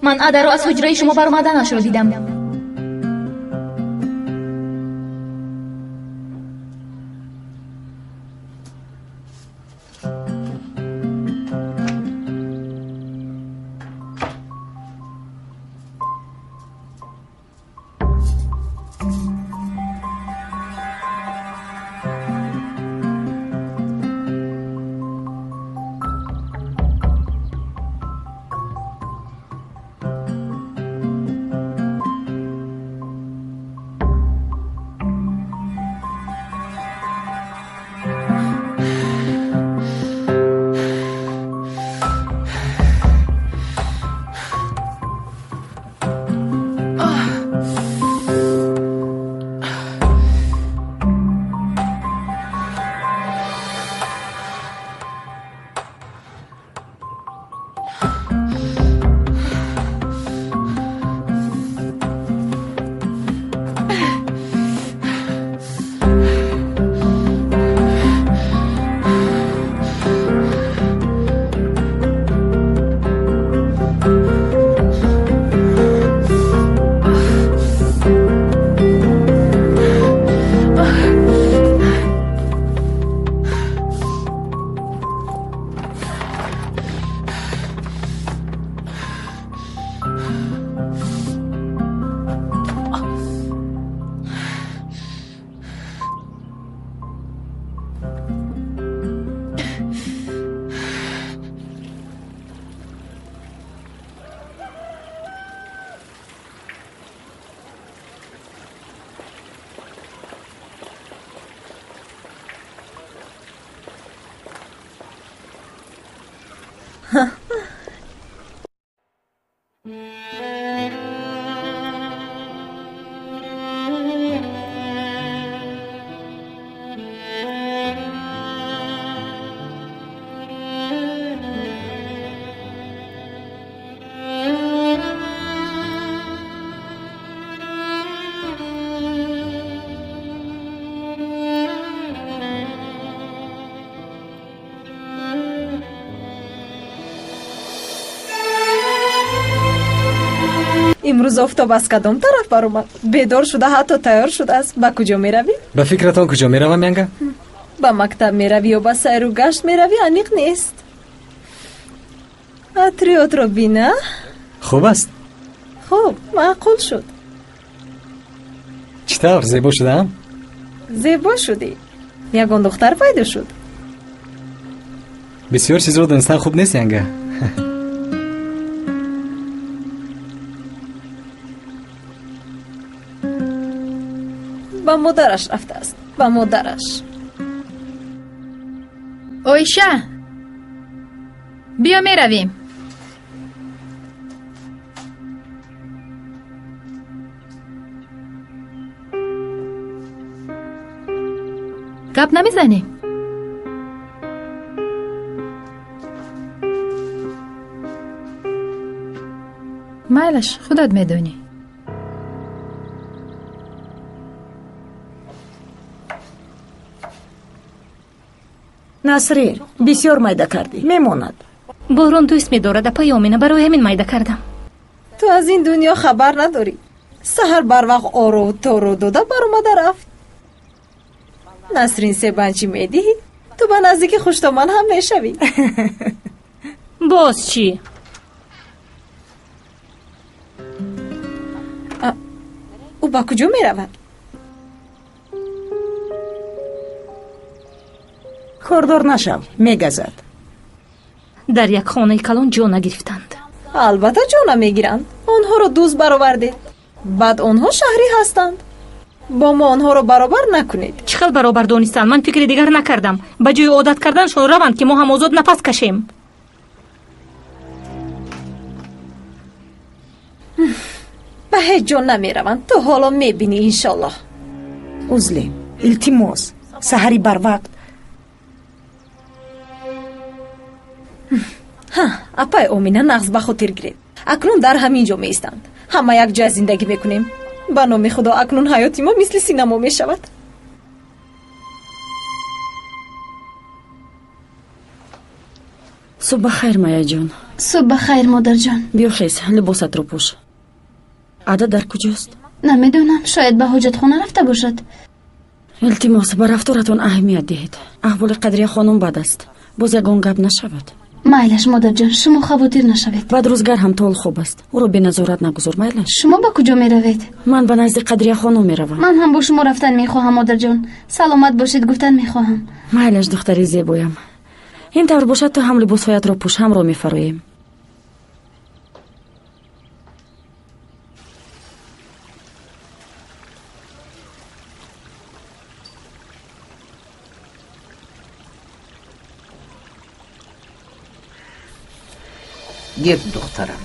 S9: Ман Адаро аз ҳуҷраи шумо баромаданашро дидам.
S3: Имрӯз офтоб аз кадом тараф баромад? Бедор шуда, ҳатто тайёр шудааст. Ба куҷо меравӣ?
S16: Ба фикратон куҷо меравам, янга?
S3: Ба мактаб меравӣ ё ба сайру гашт меравӣ, аниқ нест. Атриётро бина.
S16: Хуб аст?
S3: Хуб, маъқул шуд.
S16: Чӣ тавр, зебо шудаам?
S3: Зебо шудӣ. Ягон духтар пайдо шуд?
S16: Бисёр чизро донистан хуб нест, янга.
S3: Ба модараш рафтааст, ба модараш.
S15: Оиша, биё меравем. Гап намезанем? Майлаш, худат медонӣ.
S4: Насрин, бисёр майда кардӣ, мемонад.
S11: Борон дӯст медорад, апаи Омина, барои ҳамин майда кардам.
S3: Ту аз ин дунё хабар надорӣ. Саҳар барвақт ору тору дода баромада рафт. Насрин себанчи медиҳӣ, ту ба наздики хуштоман ҳам мешавӣ.
S11: Боз чӣ?
S3: Ӯ ба куҷо меравад?
S4: Кордор нашав, мегазад.
S11: Дар як хонаи калон ҷо нагирифтанд.
S3: Албатта ҷо намегиранд. Онҳоро дӯст баровардед. Баъд онҳо шаҳрӣ ҳастанд. Бо мо онҳоро баробар накунед.
S11: Чӣ хел баробар донистанд? Ман фикри дигар накардам. Ба ҷои одат карданшон раванд, ки мо ҳам озод нафас кашем.
S3: Ба ҳеҷ ҷо намераванд. Ту ҳоло мебинӣ, иншоллоҳ.
S4: Узлем, илтимос, саҳари барвақт.
S3: Ҳа, апай Омина, нағз ба хотир гиред. Акнун дар ҳамин ҷо меистанд. Ҳама якҷоя зиндагӣ мекунем. Ба номи Худо, акнун ҳаёти мо мисли синамо мешавад.
S6: Субҳ ба хайр, Майяҷон.
S14: Субҳ ба хайр, модарҷон.
S6: Биё хез, либосатро пӯш. Ада дар куҷост?
S14: Намедонам, шояд ба ҳоҷатхона рафта бошад.
S6: Илтимос, ба рафторатон аҳамият диҳед. Аҳволи Қадрия хонум бад аст. Боз ягон гап нашавад.
S14: Майлаш, модарҷон, шумо хавотир нашавед.
S6: Баъд рӯзгар ҳам тол хоб аст. Ӯро беназорат нагузор, майлаш.
S14: Шумо ба куҷо меравед?
S6: Ман ба назди Қадрия хонум меравам.
S14: Ман ҳам бо шумо рафтан мехоҳам, модарҷон. Саломат бошед гуфтан мехоҳам.
S6: Майлаш, духтари зебоям. Ин тавр бошад, ту ҳам либосҳоятро пӯш, ҳамро мефароем.
S13: Гир, духтарам.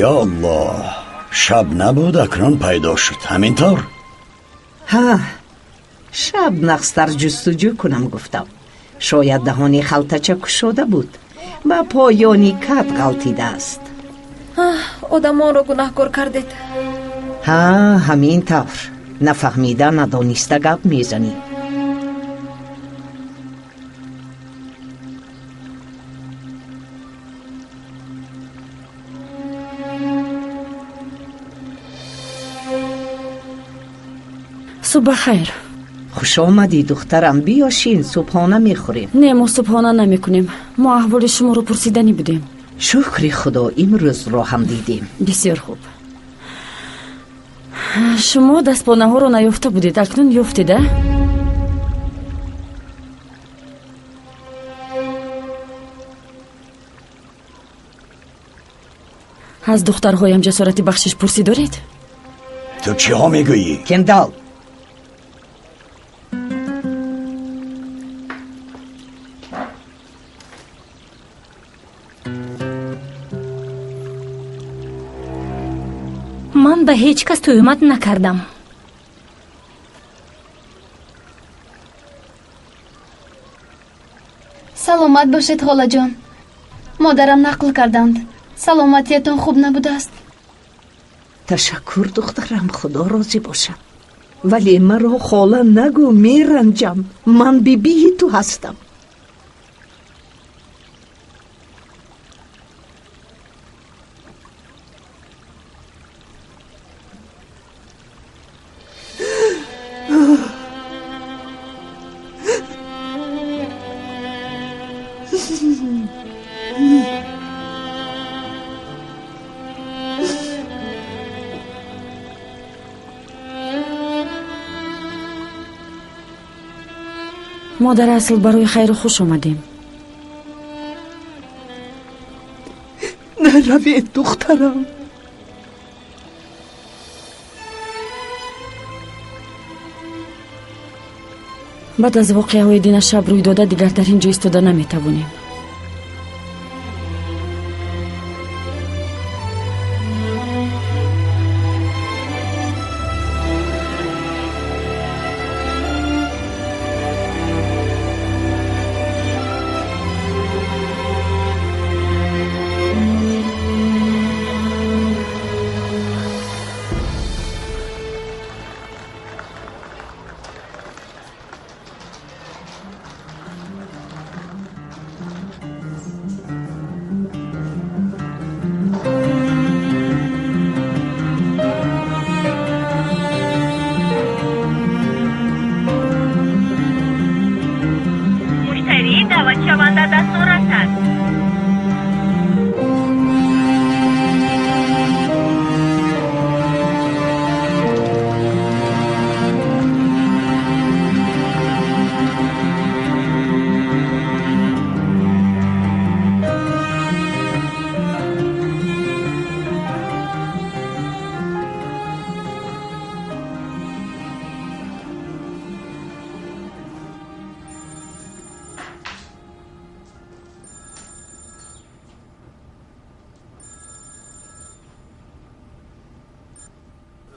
S7: Ё Аллоҳ, шаб набуд, акнун пайдо шуд. Ҳамин тавр?
S13: Ҳа, шаб нағзтар ҷустуҷӯ кунам гуфтам. Шояд даҳони халтача кушода буд, ба поёни кат ғалтидааст.
S3: Одамонро гунаҳкор кардед.
S13: Ҳа, ҳамин тавр. Нафаҳмида, надониста гап мезанӣ.
S6: Субҳ ба хайр.
S13: Хуш омадӣ, духтарам. Биё шин, субҳона мехӯрем.
S6: Не, мо субҳона намекунем. Мо аҳволи шуморо пурсиданӣ будем.
S13: Шукри Худо, имрӯзро ҳам дидем.
S6: Бисёр хуб. Шумо дастпонаҳоро наёфта будед, акнун ёфтед, а? Аз духтарҳоям ҷасорати бахшишпурсӣ доред?
S7: Ту чиҳо мегӯӣ?
S13: Кендал,
S11: ман ба ҳеҷ кас тӯҳмат накардам.
S14: Саломат бошед, холаҷон. Модарам нақл карданд, саломатиятон хуб набудааст.
S13: Ташаккур, духтарам, худо розӣ бошад. Вале маро хола нагӯ, меранҷам. Ман бибии ту ҳастам.
S6: Мо дар асл барои хайру хуш омадем.
S13: Наравед, духтарам.
S6: Баъд аз воқеаҳои дина шаб рӯй дода, дигар дар ин ҷо истода наметавонем.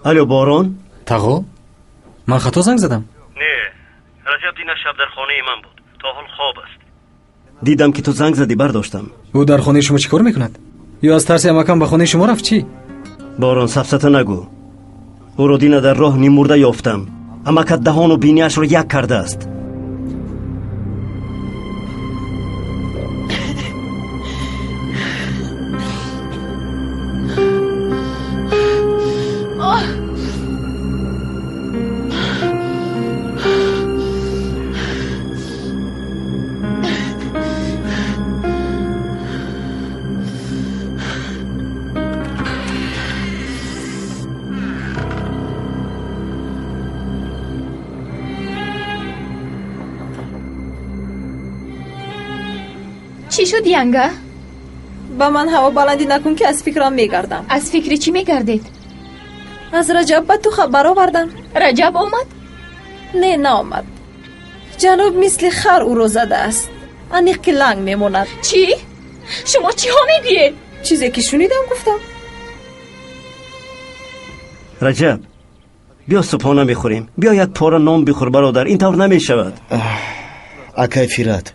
S18: Алло, Борон.
S16: Тағо, ман хато занг задам?
S17: Не, Раҷаб дина шаб дар хонаи ман буд, то ҳол хоб аст.
S18: Дидам, ки ту занг задӣ, бардоштам.
S16: Ӯ дар хонаи шумо чӣ кор мекунад? Ё аз тарси амакам ба хонаи шумо рафт, чӣ?
S18: Борон, сафсата нагӯ. Ӯро дина дар роҳ нимурда ёфтам. Амакат даҳону биниашро як кардааст.
S9: Чӣ шуд, янга?
S3: Ба ман ҳавобаландӣ накун, ки аз фикрам мегардам.
S9: Аз фикри чӣ мегардед?
S3: Аз Раҷаб ба ту хабар овардам.
S9: Раҷаб омад?
S3: Не, наомад. Ҷаноб мисли хар ӯро задааст. Аниқ ки ланг мемонад.
S9: Чӣ? Шумо чиҳо мегӯед?
S3: Чизе ки шунидам, гуфтам.
S18: Раҷаб, биё субҳона мехӯрем. Биё як пора нон бихӯр, бародар. Ин тавр намешавад.
S8: Акай Фират,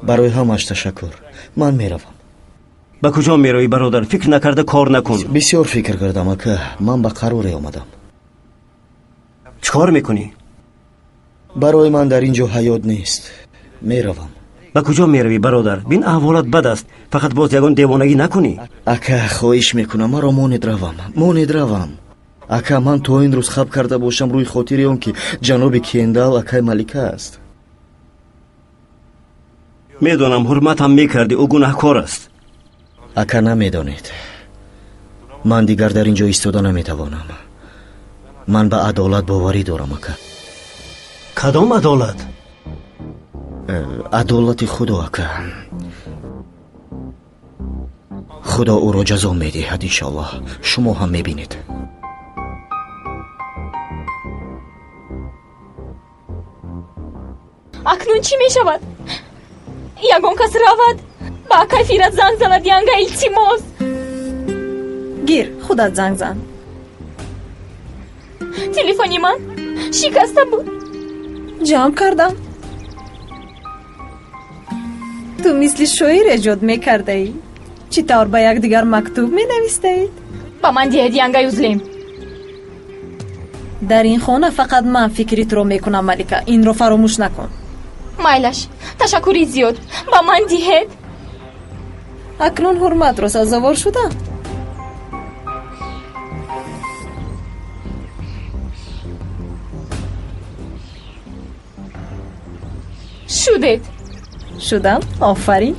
S8: барои ҳамаш ташаккур. Ман меравам.
S18: Ба куҷо меравӣ, бародар? Фикр накарда кор накун.
S8: Бисёр фикр кардам, ака. Ман ба қароре омадам.
S18: Чӣ кор мекунӣ?
S8: Барои ман дар ин ҷо ҳаёт нест. Меравам.
S18: Ба куҷо меравӣ, бародар? Бин, аҳволат бад аст. Фақат боз ягон девонагӣ накунӣ.
S8: Ака, хоҳиш мекунам, маро монед равам. Монед равам. Ака, ман то ин рӯз хаб карда бошам рӯи хотири он ки ҷаноби Кендал акай Малика аст.
S18: Медонам, ҳурматам мекардӣ, ӯ гунаҳкор аст.
S8: Ака, намедонед, ман дигар дар ин ҷо истода наметавонам. Ман ба адолат боварӣ дорам, ака.
S18: Кадом адолат? Адолати
S8: худо, ака. Худо ӯро ҷазо медиҳад, иншоаллоҳ. Шумо ҳам мебинед.
S9: Акнун чӣ мешавад? Ягон кас равад, ба акай Фират занг занад, янга, илтимос.
S3: Гир, худат занг зан.
S9: Телефони ман шикаста буд.
S3: Ҷамъ кардам. Ту мисли шоир эҷод мекардаӣ. Чӣ тавр ба якдигар мактуб менавистаед?
S9: Ба ман диҳед, янга Юзлем.
S3: Дар ин хона фақат ман фикри туро мекунам, Малика. Инро фаромӯш накун.
S9: Майлаш, ташаккури зиёд. Ба ман диҳед.
S3: Акнун ҳурматро сазовор шудам.
S9: Шудед.
S3: Шудам, офарин.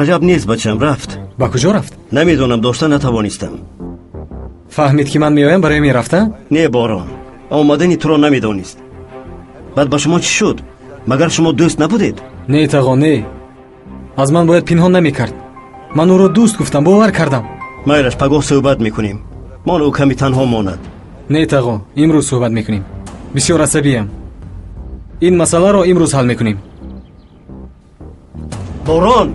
S18: Раҷаб нест, бачам, рафт.
S16: Ба куҷо рафт?
S18: Намедонам, дошта натавонистам.
S16: Фаҳмид, ки ман меоям, барои мерафта?
S18: Не, Борон, омадани туро намедонист. Баъд ба шумо чӣ шуд? Магар шумо дӯст набудед?
S16: Не, тағо, не. Аз ман бояд пинҳон намекард. Ман ӯро дӯст гуфтам, бовар кардам.
S18: Майлаш, пагоҳ суҳбат мекунем. Мон ӯ ками танҳо монад.
S16: Не, тағо, имрӯз суҳбат мекунем. Бисёр асабиям. Ин масъаларо имрӯз ҳал мекунем.
S18: Борон!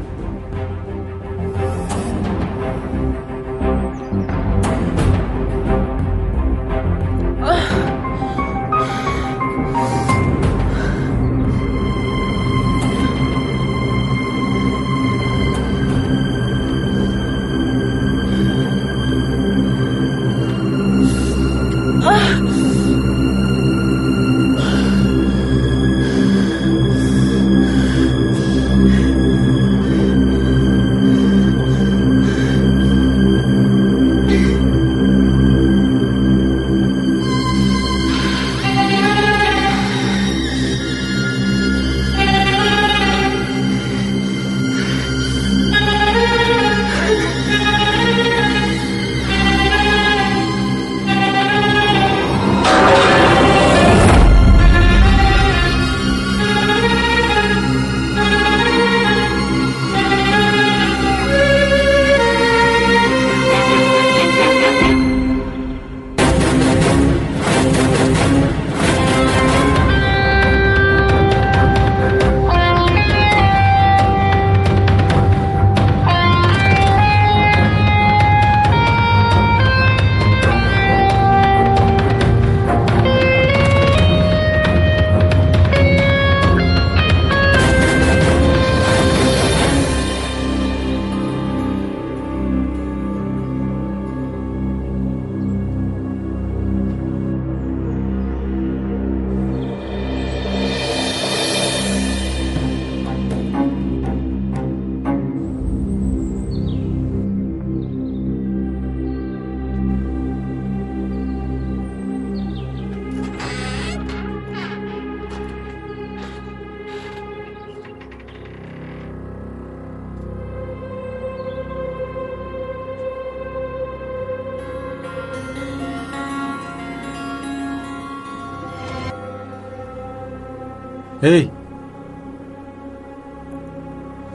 S16: Эй!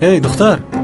S16: Эй, духтар!